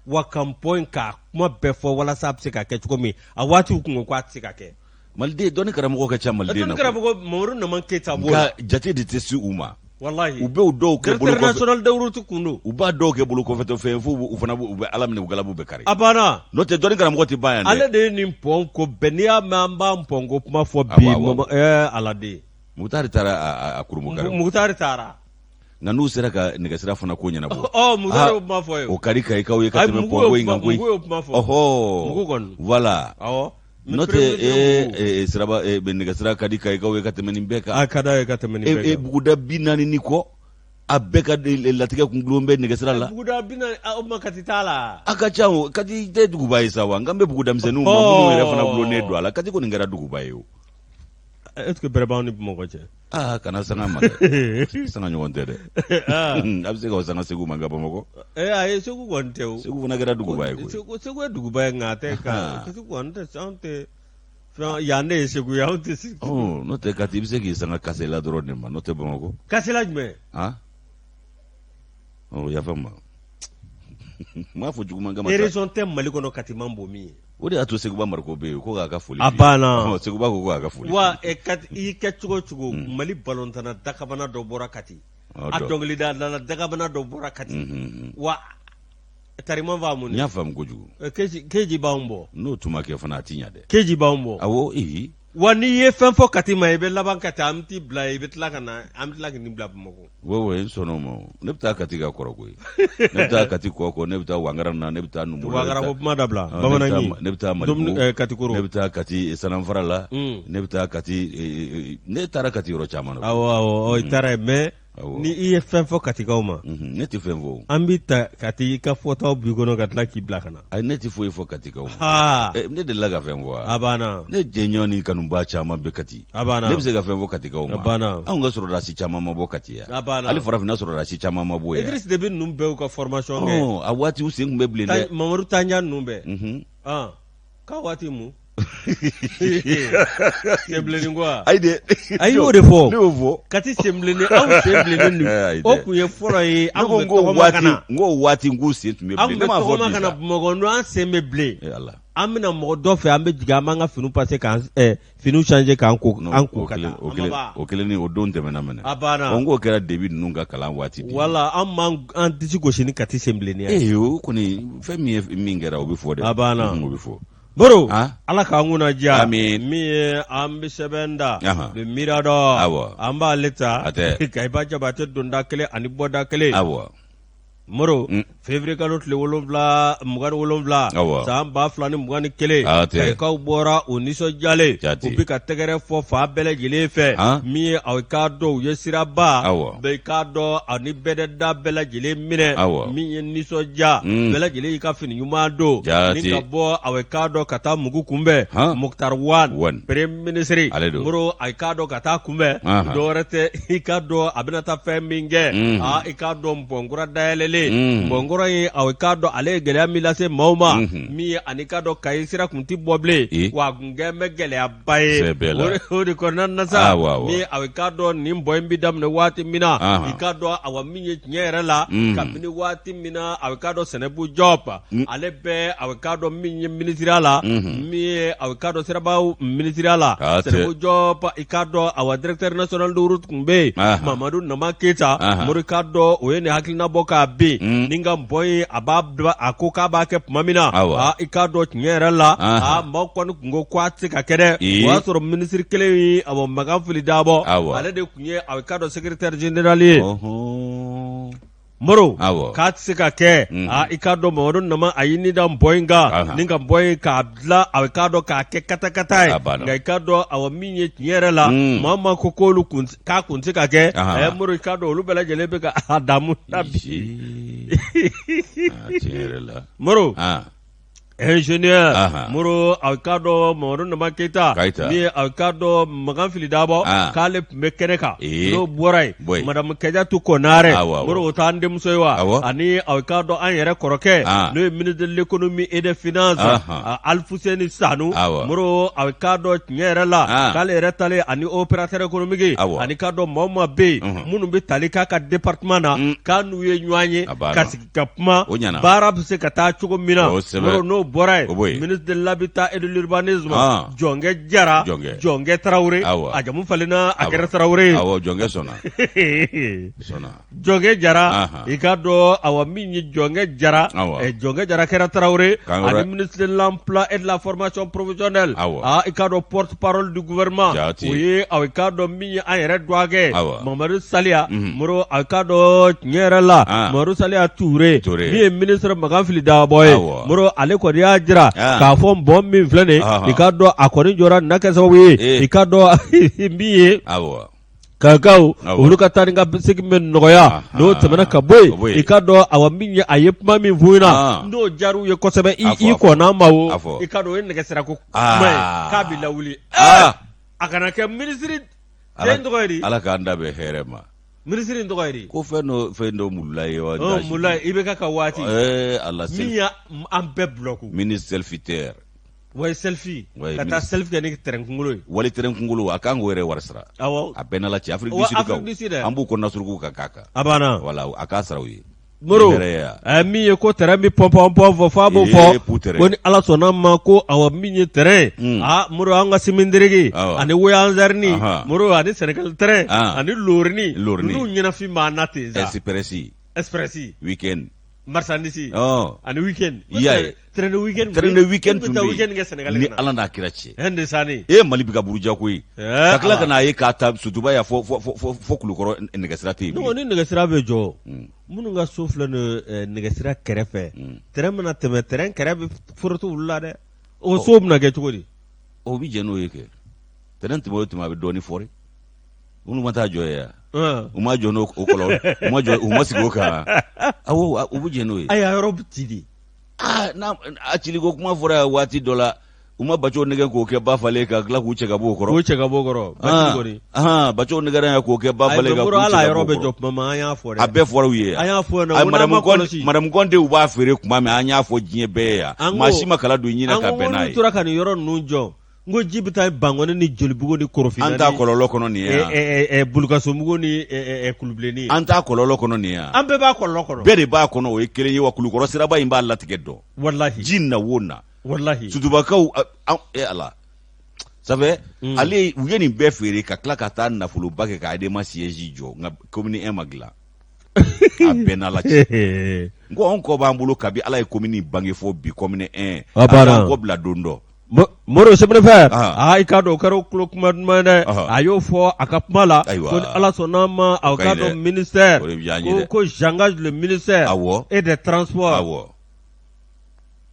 Wa ka pont in k'a kuma bɛɛ fɔ walasa a bɛ se ka kɛ cogo min, a waati kun ko k'a tɛ se ka kɛ. Maliden dɔnni karamɔgɔ ka ca maliden na. Dɔnni karamɔgɔ Mamadu Nama Keyita b'o la. Nka jate de tɛ se u ma. Walahi. U b'o dɔw kɛ bolo kɔfɛ. Directeur national des routes kun don. U b'a dɔw kɛ bolo kɔfɛtɔ fɛn fo u fana u bɛ Ala minɛ u galabu bɛ kari. A banna. N'o tɛ dɔnni karamɔgɔ tɛ ban yan dɛ. Ale de ye nin pont ko bɛɛ, n'i y'a mɛn an b'a pont ko kuma fɔ bi, ɛɛ Ala de. Mukutari taara a kurunbonkari. Mukutari taara. Nka n'u sera ka nɛgɛsira fana ko ɲɛnabɔ. Ɔ Mukutari y'o kuma fɔ ye. O ka di Kayikaw ye ka tɛmɛ pont ko in kan koyi. Mugu y'o kuma fɔ. Ɔhɔ. Mugu kɔni. Voilà. Awɔ. N'o tɛ ee siraba nɛgɛsira ka di Kayikaw ye ka tɛmɛ nin bɛɛ kan. A ka d'a ye ka tɛmɛ nin bɛɛ kan. Buguda 40 ni kɔ, a bɛɛ ka latigɛ kun gulon bɛ nɛgɛsira la. Buguda 40, o ma Kati t'a la. A ka ca o, Kati tɛ duguba ye sa wa, n kan bɛ buguda misɛnninw ma minnu yɛrɛ fana gulonnen don a la. Kati kɔni kɛra duguba ye o. Est ce que bɛrɛ b'anw ni Bamakɔ cɛ? Aa, kana sanga ma dɛ, sanga ɲɔgɔn tɛ dɛ. A bɛ se ka sanga Segu ma, nka Bamakɔ. Ee ayi, Segu kɔni tɛ o. Segu fana kɛra duguba ye koyi. Segu ye duguba ye, nka a tɛ ka Segu kɔni tɛ, anw tɛ fɛn yan, ne ye Segu ye, anw tɛ Segu. N'o tɛ Kati, i bɛ se k'i sanga Kasela dɔrɔn de ma, n'o tɛ Bamakɔ. Kasela jumɛn? Han? Ɔ, yafa n ma. N m'a fɔ juguman kama. Région tɛ Mali kɔnɔ Kati man bon min ye. O de y'a to Seguba Mariko bɛ yen ko k'a ka foli. A banna. Seguba ko k'a ka foli. Wa i kɛ cogo o cogo, Mali balontanna dakabana dɔ bɔra Kati. A dɔnkilidala dakabana dɔ bɔra Kati. Wa tarima faamu. N y'a faamu kojugu. Keji b'anw bɔ. N'o tun ma kɛ fana, a ti ɲɛ dɛ. Keji b'anw bɔ. Awɔ, ee. Wa n'i ye fɛn fɔ Kati ma, i bɛ laban ka taa, an bɛ t'i bila yen, i bɛ tila ka na, an bɛ tila ka n'i bila Bamakɔ. Oui, oui, n sɔnna o ma. Ne bɛ taa Kati ka kɔrɔ koyi. Ne bɛ taa Kati kɔkɔ, ne bɛ taa Wangara na, ne bɛ taa Numu. Wangara ko kuma dabila. Bamananji. Ne bɛ taa Malibu. Katikoro. Ne bɛ taa Kati Sananfara la. Ne bɛ taa Kati, ne taara Kati yɔrɔ caman na. Awɔ, awɔ, i taara yen mais. Ni i ye fɛn fɔ katikaw ma, ne tɛ fɛn fɔ. An b'i ta ka taa i ka fɔtaw b'i kɔnɔ ka tila k'i bila ka na. Ayi, ne tɛ foyi fɔ katikaw ma. Ne delila ka fɛn fɔ wa? A banna. Ne jɛɲɔgɔn ni kanuba caman bɛ Kati. A banna. Ne bɛ se ka fɛn fɔ katikaw ma? A banna. Anw ka sɔrɔdasi caman ma bɔ Kati yan? A banna. Hali farafinna sɔrɔdasi caman ma bɔ yan? Idriss Déby ninnu bɛɛ y'u ka formation kɛ. A waati u sen tun bɛ bilen dɛ. Mamadu Tandian ninnu bɛɛ. K'a waati mun senbilennin ko wa? Ayi dɛ. Ayi y'o de fɔ. Ne y'o fɔ. Kati senbilennin anw sen bilennen don. O tun ye fɔlɔ ye an tun bɛ tɔgɔma ka na. N ko waati n k'u sen tun bɛ bilen. An tun bɛ tɔgɔma ka na Bamakɔ n'an sen bɛ bilen. An bɛna mɔgɔ dɔ fɛ an bɛ jigin an b'an ka finiw passer k'an finiw changer k'an ko an ko ka taa. O kelen ni o don tɛmɛna minɛ. A banna. N k'o kɛra Déby ninnu ka kalan waati de. Wala an m'an an disi gosi ni Kati senbilenniya ye. Ee o kɔni fɛn min ye min kɛra o bɛ fɔ dɛ. A banna. O bɛ fɔ. Moro Ala k'an kunna diya. Min ye an bɛ sɛbɛn da Le Mirador. Awɔ. An b'ale ta. A tɛ. Kayiba Jabatɛ donda kelen ani bɔda kelen. Awɔ. Moro février kalo tile 7 27 san 2021 Kayikaw bɔra u nisɔndiyalen u bɛ ka tɛgɛrɛ fɔ fan bɛɛ lajɛlen fɛ min ye aw k'a dɔn u ye siraba bɛɛ i k'a dɔn ani bɛdɛda bɛɛ lajɛlen minɛ min ye nisɔndiya bɛɛ lajɛlen y'i ka fini ɲuman don ni ka bɔ aw k'a dɔn ka taa mugu kunbɛn Moctar Ouane premier ministre Moro a k'a dɔn ka taa kunbɛn dɔwɛrɛ tɛ i k'a dɔn a bɛna taa fɛn min kɛ aa i k'a dɔn pont kura dayɛlɛlen pont kɔrɔ ye a k'a dɔn ale ye gɛlɛya min lase maaw ma min ye ani k'a dɔn Kayi sira kun tɛ bɔ bilen wa a kun kɛlen bɛ gɛlɛyaba ye o de kɔnɔna na sa min ye a k'a dɔn nin pont in bɛ daminɛ waati min na i k'a dɔn awa min ye tiɲɛ yɛrɛ la kabini waati min na a k'a dɔn Seynabou Diop ale bɛ a k'a dɔn min ye minisiriya la min ye a k'a dɔn sirabaw minisiriya la Seynabou Diop i k'a dɔn awa directeur national de route tun bɛ yen Mamadu Nama Keyita Moro i k'a dɔn o ye nin hakilina bɔ k'a bin ni ka pont ye a b'a a ko k'a b'a kɛ tuma min na i k'a dɔn tiɲɛ yɛrɛ la aa maaw kɔni tun ko k'a tɛ se ka kɛ dɛ o y'a sɔrɔ minisiri kelen ye awa Makan Fili Dabɔ ale de tun ye a k'a dɔn secrétaire général ye Moro k'a tɛ se ka kɛ aa i k'a dɔn Mamadu Nama a y'i ni da pont in kan ni ka pont in k'a dilan a k'a dɔn k'a kɛ katakata ye nka i k'a dɔn awa min ye tiɲɛ yɛrɛ la maa maa ko k'olu k'a kun tɛ se ka kɛ ɛ Moro i k'a dɔn olu bɛɛ lajɛlen bɛ ka a damu na bi Moro ingénieur Moro a k'a dɔn Mamadu Nama Keyita min ye a k'a dɔn Makan Fili Dabɔ k'ale tun bɛ kɛnɛ kan n'o bɔra yen madame Kadiatou Konaré Moro o t'an denmuso ye wa ani a k'a dɔn an yɛrɛ kɔrɔkɛ n'o ye ministre de l'économie et des finances Alfousseni Sanou Moro a k'a dɔn tiɲɛ yɛrɛ la k'ale yɛrɛ talen ani opérateur économique ani k'a dɔn maa o maa bɛ yen minnu bɛ tali k'a ka département na k'a n'u ye ɲɔgɔn ye ka sigi ka kuma O ɲɛna. baara bɛ se ka taa cogo min na O sɛbɛ. Moro n'o bɔra O bɔ yen yen. ministre de l'habitat et de l'urbanisme Ah. Jɔnkɛ Jara Jɔnkɛ. Jɔnkɛ Tarawele Awɔ. a jamu falenna a Awɔ. kɛra Tarawele ye Awɔ, jɔnkɛ sɔnna. Sɔnna. Jɔnkɛ Jara Ahan. i k'a dɔn awa min ye Jɔnkɛ Jara Awɔ. Jɔnkɛ Jara kɛra Tarawele K'an yɔrɔ- ani ministre de l'emploi et de la formation professionnelle Awɔ. ah, i k'a dɔn porte parole du gouvernement Jaati. o ye awa i k'a dɔn min ye an yɛrɛ dɔgɔkɛ Awɔ. Mamadu Saliya Moro a k'a dɔn tiɲɛ yɛrɛ la Ah. Mamadu Saliya Ture Ture. min ye ministre Makan Fili Dabɔ ye Awɔ. Moro ale kɔni y'a jira Ah. k'a fɔ pont min filɛ nin Ahan. i k'a dɔn a kɔni jɔra nin na kɛ sababu ye Eh. i k'a dɔn min ye Awɔ. Kayikaw Awɔ. olu ka taa ni ka segin bɛ nɔgɔya Ahan. n'o tɛmɛna ka bɔ Ka bɔ yen yen. i k'a dɔn awa min ye a ye kuma min f'u ɲɛna Ah. n'o diyar'u ye kosɛbɛ A fɔ, i a fɔ. kɔn'a ma o A fɔ. i k'a dɔn o ye nɛgɛsirako Ah. kuma ye k'a bɛ lawuli Ah. a kana kɛ minisiri cɛ in tɔgɔ ye di Ala k'an da bɛn hɛrɛ ma. minisiri in tɔgɔ ye di Ko fɛn dɔ Mulayi wa. Ɔ, Mulayi IBK ka waati Ala min y'a an bɛɛ bulɔku ministre selfitaire. wa selfie Ouais, ka taa ministre- selfie kɛ ni tɛrɛn kunkolo ye Wali tɛrɛn kunkolo a kan k'o yɛrɛ wari sara. Awɔ. A bɛɛ n'Ala cɛ Afrique Wa du Sud kaw. Afrique du Sud dɛ. An b'u kɔnɔnasuruku ka k'a kan. A banna. Voilà a k'a sara u ye. Moro Ni hɛrɛ ye wa? min ye ko tɛrɛn bɛ pɔnpɔnpɔn fɔ f'a b'o Ee, fɔ putere. ko ni Ala sɔnna ma ko awa min ye tɛrɛn ye aa Moro an ka Simindirigi Awɔ. ani Woyanzarini Ahan. Moro ani Sɛnɛgali tɛrɛn Ah. ani Lorini Lorini. ninnu ɲɛnafin b'an na ten sa Express. Express Weekend. marchandise Ɔ. ani weekend I y'a ye. train de weekend Train de weekend tun bɛ taa bɛ weekend kɛ yen. Sɛnɛgali Ni ka na Ala n'a kira cɛ. Ɛn de sani E Mali bɛ ka buruja koyi. Ɛɛ, Ka tila Ala. ka n'a ye k'a ta Sotuba yan fo fo fo fo Kulukɔrɔ nɛgɛsira tɛ yen Ne ko bilen. ni nɛgɛsira bɛ jɔ minnu ka so filɛ nin ye nɛgɛsira kɛrɛfɛ tɛrɛn mana tɛmɛ tɛrɛn kɛrɛ bɛ foroto olu la dɛ o so bɛna kɛ cogo di O bɛ jɛn n'o ye kɛ. Tɛrɛn tɛmɛ o tɛmɛ a bɛ dɔɔnin fɔri. Minnu ma taa jɔ ye yan. U ma jɔ n'o kɔlɔlɔ, u ma jɔ, u ma sigi o kan. Awɔ, u bɛ jɛn n'o ye. Ayi, a yɔrɔ bɛ ci de. Aa, n'a a ciliko kuma fɔra yan waati dɔ la, u ma bacow nɛgɛn k'o kɛ ba falen ka tila k'u cɛ ka bɔ o kɔrɔ. K'u cɛ ka bɔ o kɔrɔ. Bacili kɔni. Ahan, bacow nɛgɛnna yan k'o kɛ ba falen ka k'u cɛ ka bɔ o kɔrɔ. Yɔrɔ bɛ jɔ tuma min, an y'a fɔ dɛ. A bɛɛ fɔra u ye yan. An y'a fɔ yan nɔ. Madame Kɔnte, Madame Kɔnte u b'a feere tuma min, an y'a fɔ diɲɛ bɛɛ ye yan. Maa si ma kala don i ɲin na ka bɛn n'a ye. An ko n'u tora ka nin yɔrɔ ninnu jɔ. N ko ji bɛ taa Bankɔni ni Jolibugu ni Korofina an t'a kɔlɔlɔ kɔnɔ nin ye Bulukasunbugu ni Kulubilenni an t'a kɔlɔlɔ kɔnɔ nin ye an bɛɛ b'a kɔlɔlɔ kɔnɔ bɛɛ de b'a kɔnɔ o ye kelen ye wa Kulukɔrɔ siraba in b'a latigɛ dɔn walahi ji na wo na walahi Sutubakaw e Ala ça fait ale u ye nin bɛɛ feere ka tila ka taa nafoloba kɛ ka ADEMA siège jɔ nka commune 1 ma dilan a bɛɛ n'Ala cɛ n ko anw kɔ b'an bolo kabi Ala ye commune bange fo bi commune 1 a b'an kɔ bila don dɔ Moro chemin de fer aa i k'a dɔn o kɛra tulo kuma duman dɛ a y'o fɔ a ka kuma la ko ni Ala sɔnna a ma a k'a dɔn ministère ko j'engage le ministère et des transports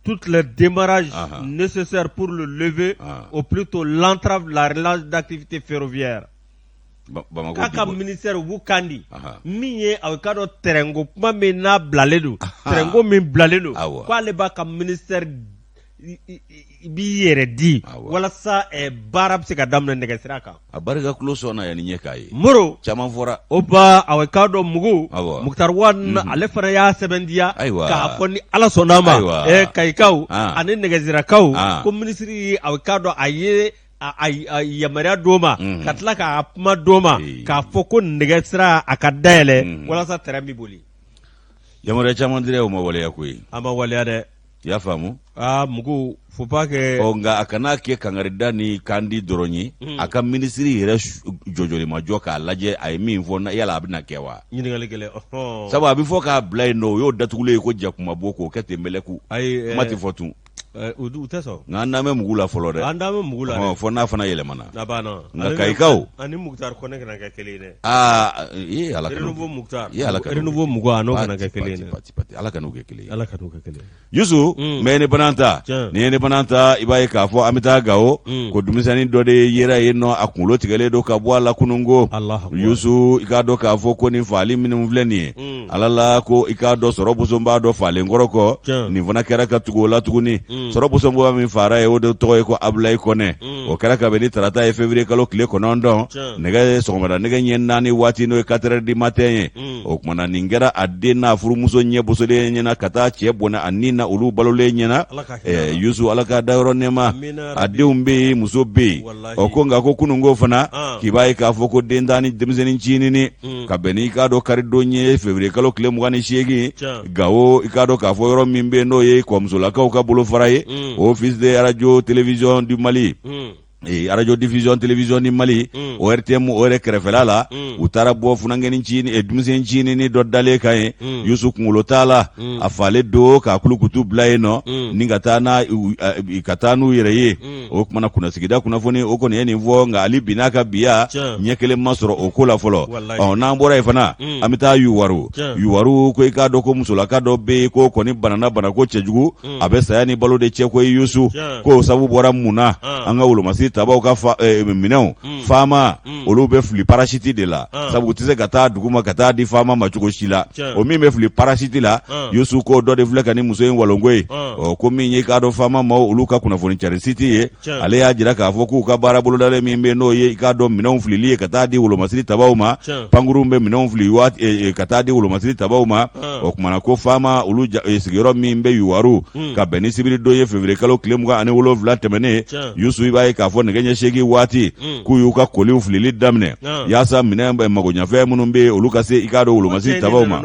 toutes les démarches nécessaires pour le lever au plus tôt l'entrave la relance d'activité ferroviaire k'a ka ministère u b'u kan di min ye a k'a dɔn tɛrɛnko kuma min n'a bilalen don tɛrɛnko min bilalen don k'ale b'a ka ministère i b'i yɛrɛ di walasa baara bɛ se ka daminɛ nɛgɛsira kan a barika tulo sɔnna yan ni ɲɛ k'a ye Moro caman fɔra o ba a k'a dɔn mugu Moctar Ouane ale fana y'a sɛbɛntiya k'a fɔ ni Ala sɔnna a ma Kayikaw ani nɛgɛsirakaw ko minisiri a k'a dɔn a ye a yamaruya d'o ma ka tila k'a kuma d'o ma k'a fɔ ko nɛgɛsira a ka dayɛlɛ walasa tɛrɛn bɛ boli yamaruya caman dira o ma waleya koyi a ma waleya dɛ i y'a faamu aa mugu faut pas que ɔ nka a kana kɛ kangarida ni kandi dɔrɔn ye a ka minisiri yɛrɛ jɔjɔlimajɔ k'a lajɛ a ye min fɔ yala a bɛna kɛ wa ɲininkali gɛlɛn ɔhɔn sabu a bɛ fɔ k'a bila yen nɔ o y'o datugulen ye ko jakumabo k'o kɛ ten mɛlɛku ayi kuma tɛ fɔ tun u tɛ sɔn nka an dalen bɛ mugu la fɔlɔ dɛ an dalen bɛ mugu la dɛ fo n'a fana yɛlɛmana a banna nka kayikaw ani Moctar Kɔnɛ kana kɛ kelen ye dɛ aa ee ala ka renouveau Moctar ee ala ka renouveau mugu a n'o kana kɛ kelen ye dɛ ala kan'u kɛ kelen ye ala kan'u kɛ kelen ye Yusu n bɛ indépendant ta ni indépendant ta i b'a ye k'a fɔ an bɛ taa Gawo ko denmisɛnnin dɔ de yera yen nɔ a kunkolo tigɛlen don ka bɔ a la kununko Yusu i k'a dɔn k'a fɔ ko nin faali minnu filɛ nin ye ala la ko i k'a dɔn sɔrɔ bosonba dɔ faalen kɔrɔ kɔ nin fana kɛra ka tugu o la tuguni sɔrɔ bosonba min faara ye o de tɔgɔ ye ko Abulayi Kɔnɛ o kɛra ka bɛn ni tarata ye février kalo tile 9 nɛgɛ sɔgɔmada nɛgɛ ɲɛ 4 waati n'o ye 4 heures du matin ye o tuma na nin kɛra a den n'a furumuso ɲɛ bosolen ɲɛna ka taa cɛ bɔnɛ a ni na olu balolen ɲɛna Yusu ala ka dayɔrɔ nɛɛma a denw bɛ yen muso bɛ yen ɔ ko nka ko kununko fana k'i b'a ye k'a fɔ ko den tan ni denmisɛnnin ncinin ka bɛn n'i k'a dɔn karidon ye février kalo tile 28 Gawo i k'a dɔn k'a fɔ yɔrɔ min bɛ yen n'o ye kɔmusolakaw ka bolofara ye office de radio télévision du Mali radio diffusion télévision du Mali ORTM o yɛrɛ kɛrɛfɛla la u taara bɔ funankɛnin denmisɛn ncinin dɔ dalen kan yen Yusu kunkolo t'a la a falen don k'a kulukutu bila yen nɔ ni ka taa ka taa n'u yɛrɛ ye o tuma na kunnasigida kunnafoni o kɔni ye nin fɔ nka hali bi n'a ka biya ɲɛ kelen ma sɔrɔ o ko la fɔlɔ ɔ n'an bɔra yen fana an bɛ taa Yuwaru Yuwaru ko i k'a dɔn ko musolaka dɔ bɛ yen k'o kɔni banana banako cɛjugu a bɛ saya ni balo de cɛ ko Yusu k'o sabu bɔra mun na an ka wolomasiri tabaw ka minɛnw faama olu bɛ fili parachute de la sabu u tɛ se ka taa duguma ka taa di faama ma cogo si la o min bɛ fili parachute la Yusu k'o dɔ de filɛ ka nin muso in walonko ye ɔ ko min ye k'a dɔn faama maaw olu ka kunnafoni cari site ye ale y'a jira k'a fɔ k'u ka baara bolodalen min bɛ n'o ye i k'a dɔn minɛnw filili ye ka taa di wolomasiri tabaw ma pankurun bɛ minɛnw fili ka taa di wolomasiri tabaw ma o tuma na ko faama olu sigiyɔrɔ min bɛ Yuwaru ka bɛn ni sibiridon ye février kalo tile 27 tɛmɛnen Yusu i b'a ye k'a fɔ nɛgɛ ɲɛ 8 waati k'u y'u ka koliw filili daminɛ yaasa minɛn magoɲafɛn minnu bɛ yen olu ka se i k'a dɔn wolomasiri tabaw ma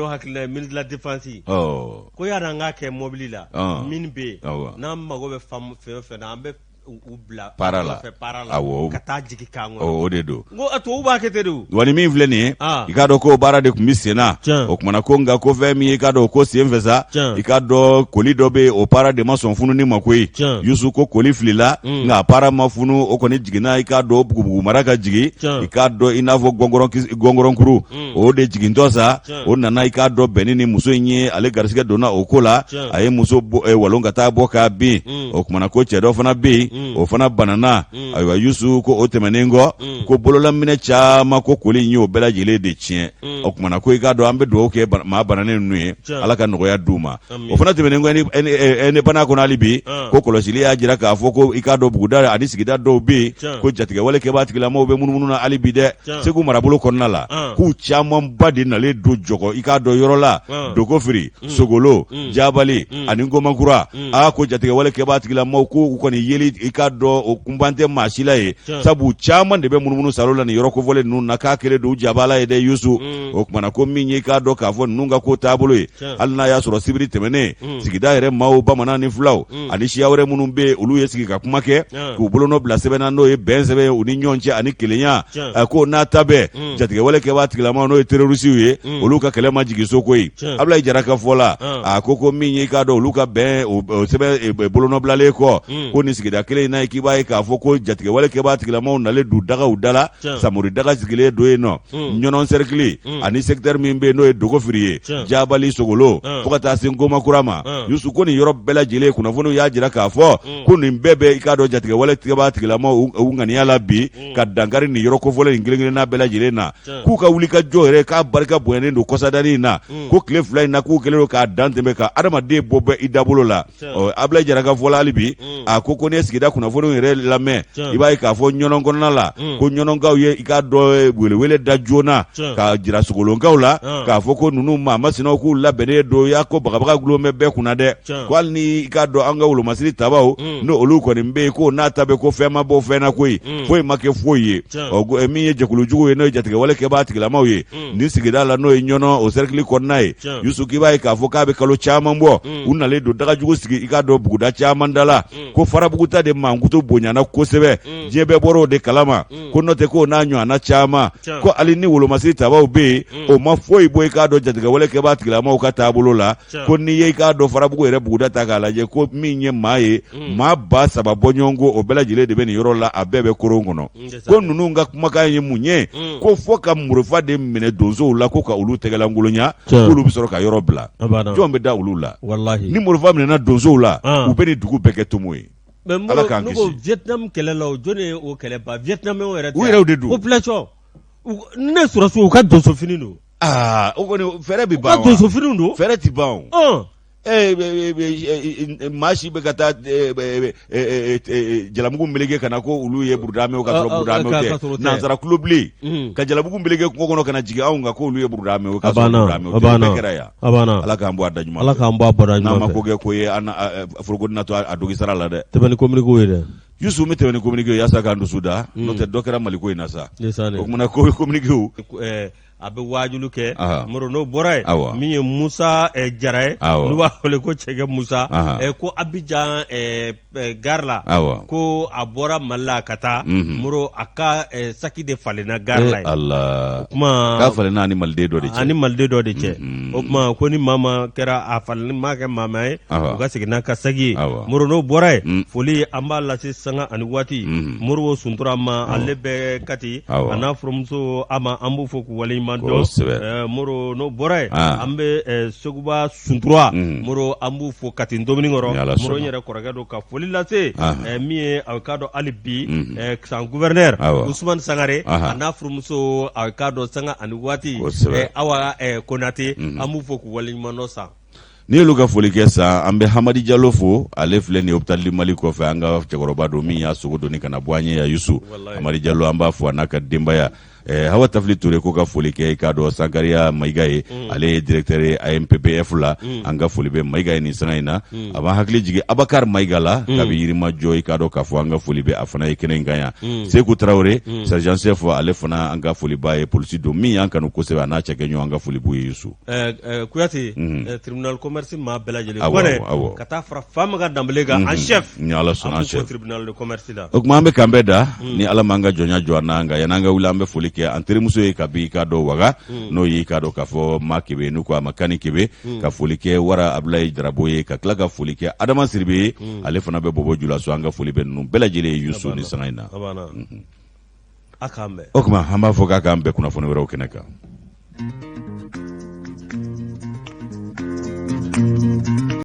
ko y'a an k'a kɛ mɔbili la min bɛ yen n'an mago bɛ fɛn o fɛn na an bɛ u bila para la para la awɔ ka taa jigin kan kɔnɔ o de don n ko tubabu b'a kɛ ten de o wa ni min filɛ nin ye i k'a dɔn ko baara de tun bɛ sen na o tuma na ko nka ko fɛn min ye i k'a dɔn ko sen fɛ sa i k'a dɔn koli dɔ bɛ yen o para de ma sɔn fununi ma koyi Yusu ko koli filila nka a para ma funu o kɔni jiginna i k'a dɔn bugubugu mara ka jigin i k'a dɔn i n'a fɔ gɔngɔrɔnkuru o de jigintɔ sa o nana i k'a dɔn bɛn ni muso in ye ale garisɛgɛ donna o ko la a ye muso eh, walon ka taa bɔ k'a bin mm. o kumana ko cɛ dɔ fana bɛ yen mm. o fana banana. Ayiwa Yusu, ko o tɛmɛnen kɔ, ko bololaminɛ caman ko koli in y'o bɛɛ lajɛlen de tiɲɛ. O tuma na ko i k'a dɔn an bɛ dugawu kɛ maa bananen ninnu ye, Ala ka nɔgɔya d'u ma. O fana tɛmɛnen kɔ, Indépendant kɔnɔ hali bi, ko kɔlɔsili y'a jira k'a fɔ ko i k'a dɔn buguda ani sigida dɔw bɛ yen, ko jatigɛwale kɛbaa tigilamaw bɛ munumunu na hali bi dɛ, Segu marabolo kɔnɔna la, k'u camanba de nalen don jɔgɔ i k'a dɔn yɔrɔ la, Dogofiri, Sogolo, Jabali ani Ngomakura. Aa, ko jatigɛwale kɛbaa tigilamaw ko u kɔni yeli i k'a dɔn o kunpan tɛ maa si la ye, sabu caman de bɛ munumunu salo la nin yɔrɔ kofɔlen ninnu na, k'a kɛlen don u jabala ye dɛ Yusu. O tuma na ko min ye i k'a dɔn k'a fɔ ninnu ka ko taabolo ye, hali n'a y'a sɔrɔ sibiri tɛmɛnen sigida yɛrɛ maaw, bamanan ni fulaw ani siya wɛrɛ minnu bɛ yen, olu ye sigi ka kuma kɛ k'u bolonɔ bila sɛbɛn na, n'o ye bɛn sɛbɛn ye u ni ɲɔgɔn cɛ ani kelenya, ko n'a ta bɛɛ jatigɛwale kɛbaa tigilamaw, n'o ye terorisiw ye, olu ka kɛlɛ ma jigin so koyi. Abulayi Jara ka fɔ la, a ko min ye i k'a dɔn olu ka bɛn o sɛbɛn bolonɔbilalen kɔ, ko nin sigida kelen in na, k'i b'a ye k'a fɔ ko jatigɛwale kɛbaa tigilamaw nalen don dagaw da la. Samori daga sigilen don yen nɔ, Ɲɔnɔn sɛrikili ani secteur min bɛ yen n'o ye Dogofiri ye, Jabali, Sogolo, fo ka taa se Ngomakura ma. Yusu, ko nin yɔrɔ bɛɛ lajɛlen kunnafoniw y'a jira k'a fɔ ko nin bɛɛ bɛ i k'a dɔn jatigɛwale kɛbaa tigilamaw u ŋaniya la bi ka dankari nin yɔrɔ kofɔlen nin kelen-kelenna bɛɛ lajɛlen na, k'u ka wulikajɔ yɛrɛ k'a barika bonyanen don kɔsadani in na, ko tile 2 in na k'u kɛlen don k'a dan tɛmɛ ka adamaden bɔ bɛ i dabolo la. Ɔ, Abulayi Jara ka fɔ la hali bi, a ko n'i ye sigida kunnafoniw yɛrɛ lamɛn, i b'a ye k'a fɔ Ɲɔnɔn kɔnɔna la, ko Ɲɔnɔnkaw ye i k'a dɔn welewele da joona k'a jira Sogolonkaw la k'a fɔ ko ninnu maa masinaw k'u labɛnnen don, y'a ko bagabaga gulon bɛ bɛɛ kunna dɛ, ko hali ni i k'a dɔn an ka wolomasiri tabaw n'o olu kɔni bɛ yen, ko n'a ta bɛ ko fɛn ma bɔ fɛn na koyi, foyi ma kɛ foyi ye. Ɔ, min ye jɛkulujugu ye, n'o ye jatigɛwale kɛbaa tigilamaw ye nin sigida la, n'o ye Ɲɔnɔn o sɛrikili kɔnɔna ye, Yusu, k'i b'a ye k'a fɔ k'a bɛ kalo caman bɔ, u nalen don dagajugu sigi i k'a dɔn buguda caman da la, ko farabuguta de mankutu bonyana kosɛbɛ, diɲɛ bɛɛ bɔra o de kalama, ko n'o tɛ k'o n'a ɲɔgɔnna caman, ko hali ni wolomasiri tabaw bɛ yen, o ma foyi bɔ i k'a dɔn jatigɛwale kɛbaa tigilamaw ka taabolo la. Ko n'i ye i k'a dɔn Farabugu yɛrɛ buguda ta k'a lajɛ, ko min ye maa ye, maa 3000 bɔɲɔgɔnko, o bɛɛ lajɛlen de bɛ nin yɔrɔ la, a bɛɛ bɛ koron kɔnɔ. Ko ninnu ka kumakan ye mun ye? Ko fo ka marifa de minɛ donsow la, ko ka olu tɛgɛlankolonya, k'olu bɛ sɔrɔ ka yɔrɔ bila. Jɔn bɛ da olu la? Ni marifa minɛna donsow la, u bɛ nin dugu bɛɛ kɛ tomo ye. Ala k'an kisi. Vietnam kɛlɛ la, jɔn ye o kɛlɛ ban? Vietnam yɛrɛ, u yɛrɛ de don. Population ne sɔrɔdasiw, u ka donsofini don. Aa, o kɔni fɛɛrɛ bɛ ban. U ka donsofini don. Fɛɛrɛ tɛ ban o. Maa si bɛ ka taa jalamugu meleke ka na ko olu ye burudamɛw, ka sɔrɔ burudamɛw tɛ, nansara tulobilen ka jalamugu meleke kungo kɔnɔ ka na jigin anw kan ko olu ye burudamɛw, ka sɔrɔ burudamɛw tɛ. Bɛɛ kɛra yan. Ala k'an bɔ a da ɲuman. Ala k'an bɔ a bɔda ɲuman. N'an ma ko kɛ ko ye, an foroko na to a dogi sara la dɛ. Tɛmɛ ni communiqué ye dɛ. Yusu, bɛ tɛmɛ ni communiqué ye yaasa k'an dusu da, n'o tɛ dɔ kɛra Maliko in na sa. O kumana ko communiqué a bɛ waajuli kɛ. Moro, n'o bɔra yen, min ye Musa Jara ye, n'u b'a wele ko Cɛkɛ Musa, ko Abijan gare la, ko a bɔra Mali la ka taa, Moro, a ka saki de falenna gare la yen. O kuma k'a falenna ani maliden dɔ de cɛ, ani maliden dɔ de cɛ. O tuma ko ni maa ma kɛra a falen ma kɛ maa ye, u ka segin n'a ka saki ye. Moro, n'o bɔra yen, foli an b'a lase sanga ani waati Moribo Suntura ma, ale bɛ Kati, a n'a furumuso a ma, an b'u fo k'u waleɲuman dɔn. Moro, n'o bɔra yen, an bɛ Seguba Suntura, Moro, an b'u fo Kati Ntominikɔrɔ. Moro, n yɛrɛ kɔrɔkɛ don, ka foli lase min ye a k'a dɔn hali bi san gouverneur Usumani Sangare, a n'a furumuso, a k'a dɔn sanga ani waati Awa Konate, an b'u fo k'u waleɲuman dɔn sa. N'i y'olu ka foli kɛ sa, an bɛ Hamadi Jalo fo. Ale filɛ nin hôpital du Mali kɔfɛ, an ka cɛkɔrɔba don min y'a sogo doni ka na bɔ an ye yan. Yusu, Hamadi Jalo, an b'a fo a n'a ka denbaya. Hawa Tafili Ture ko ka foli kɛ i k'a dɔn Sankariya Mayiga ye, ale ye directeur ye AMPPF la. An ka foli bɛ Mayiga ye nin sanga in na. A b'an hakili jigin Abakar Mayiga la kabi Yirimajɔ, i k'a dɔn k'a fɔ an ka foli bɛ a fana ye kɛnɛ in kan yan. Seku Tarawele, sergent chef, ale fana an ka foli b'a ye, polisi don min y'an kanu kosɛbɛ, a n'a cɛkɛɲɔgɔn, an ka foli b'u ye Yusu. Kuyate, tribunal commerce maa bɛɛ lajɛlen Kɔnɛ, ka taa fara Famakan Danbele kan, en chef. Ni Ala sɔnna, en chef tribunal de commerce la. O tuma an bɛ kan bɛɛ da ni Ala m'an ka jɔnya jɔ an na. Nka yan'an ka wuli, an bɛ foli kɛ an terimuso ye kabi i k'a dɔn Waga, n'o ye i k'a dɔn k'a fɔ Ma Kebe, n'u ko a ma Kani Kebe, ka foli kɛ Wara Abulayi Darabo ye, ka tila ka foli kɛ Adama Siribe ye, ale fana bɛ Bɔbɔ Julaso. An ka foli bɛ ninnu bɛɛ lajɛlen ye Yusu ni sanga in na. O tuma an b'a fɔ k'a k'an bɛn kunnafoni wɛrɛw kɛnɛ kan.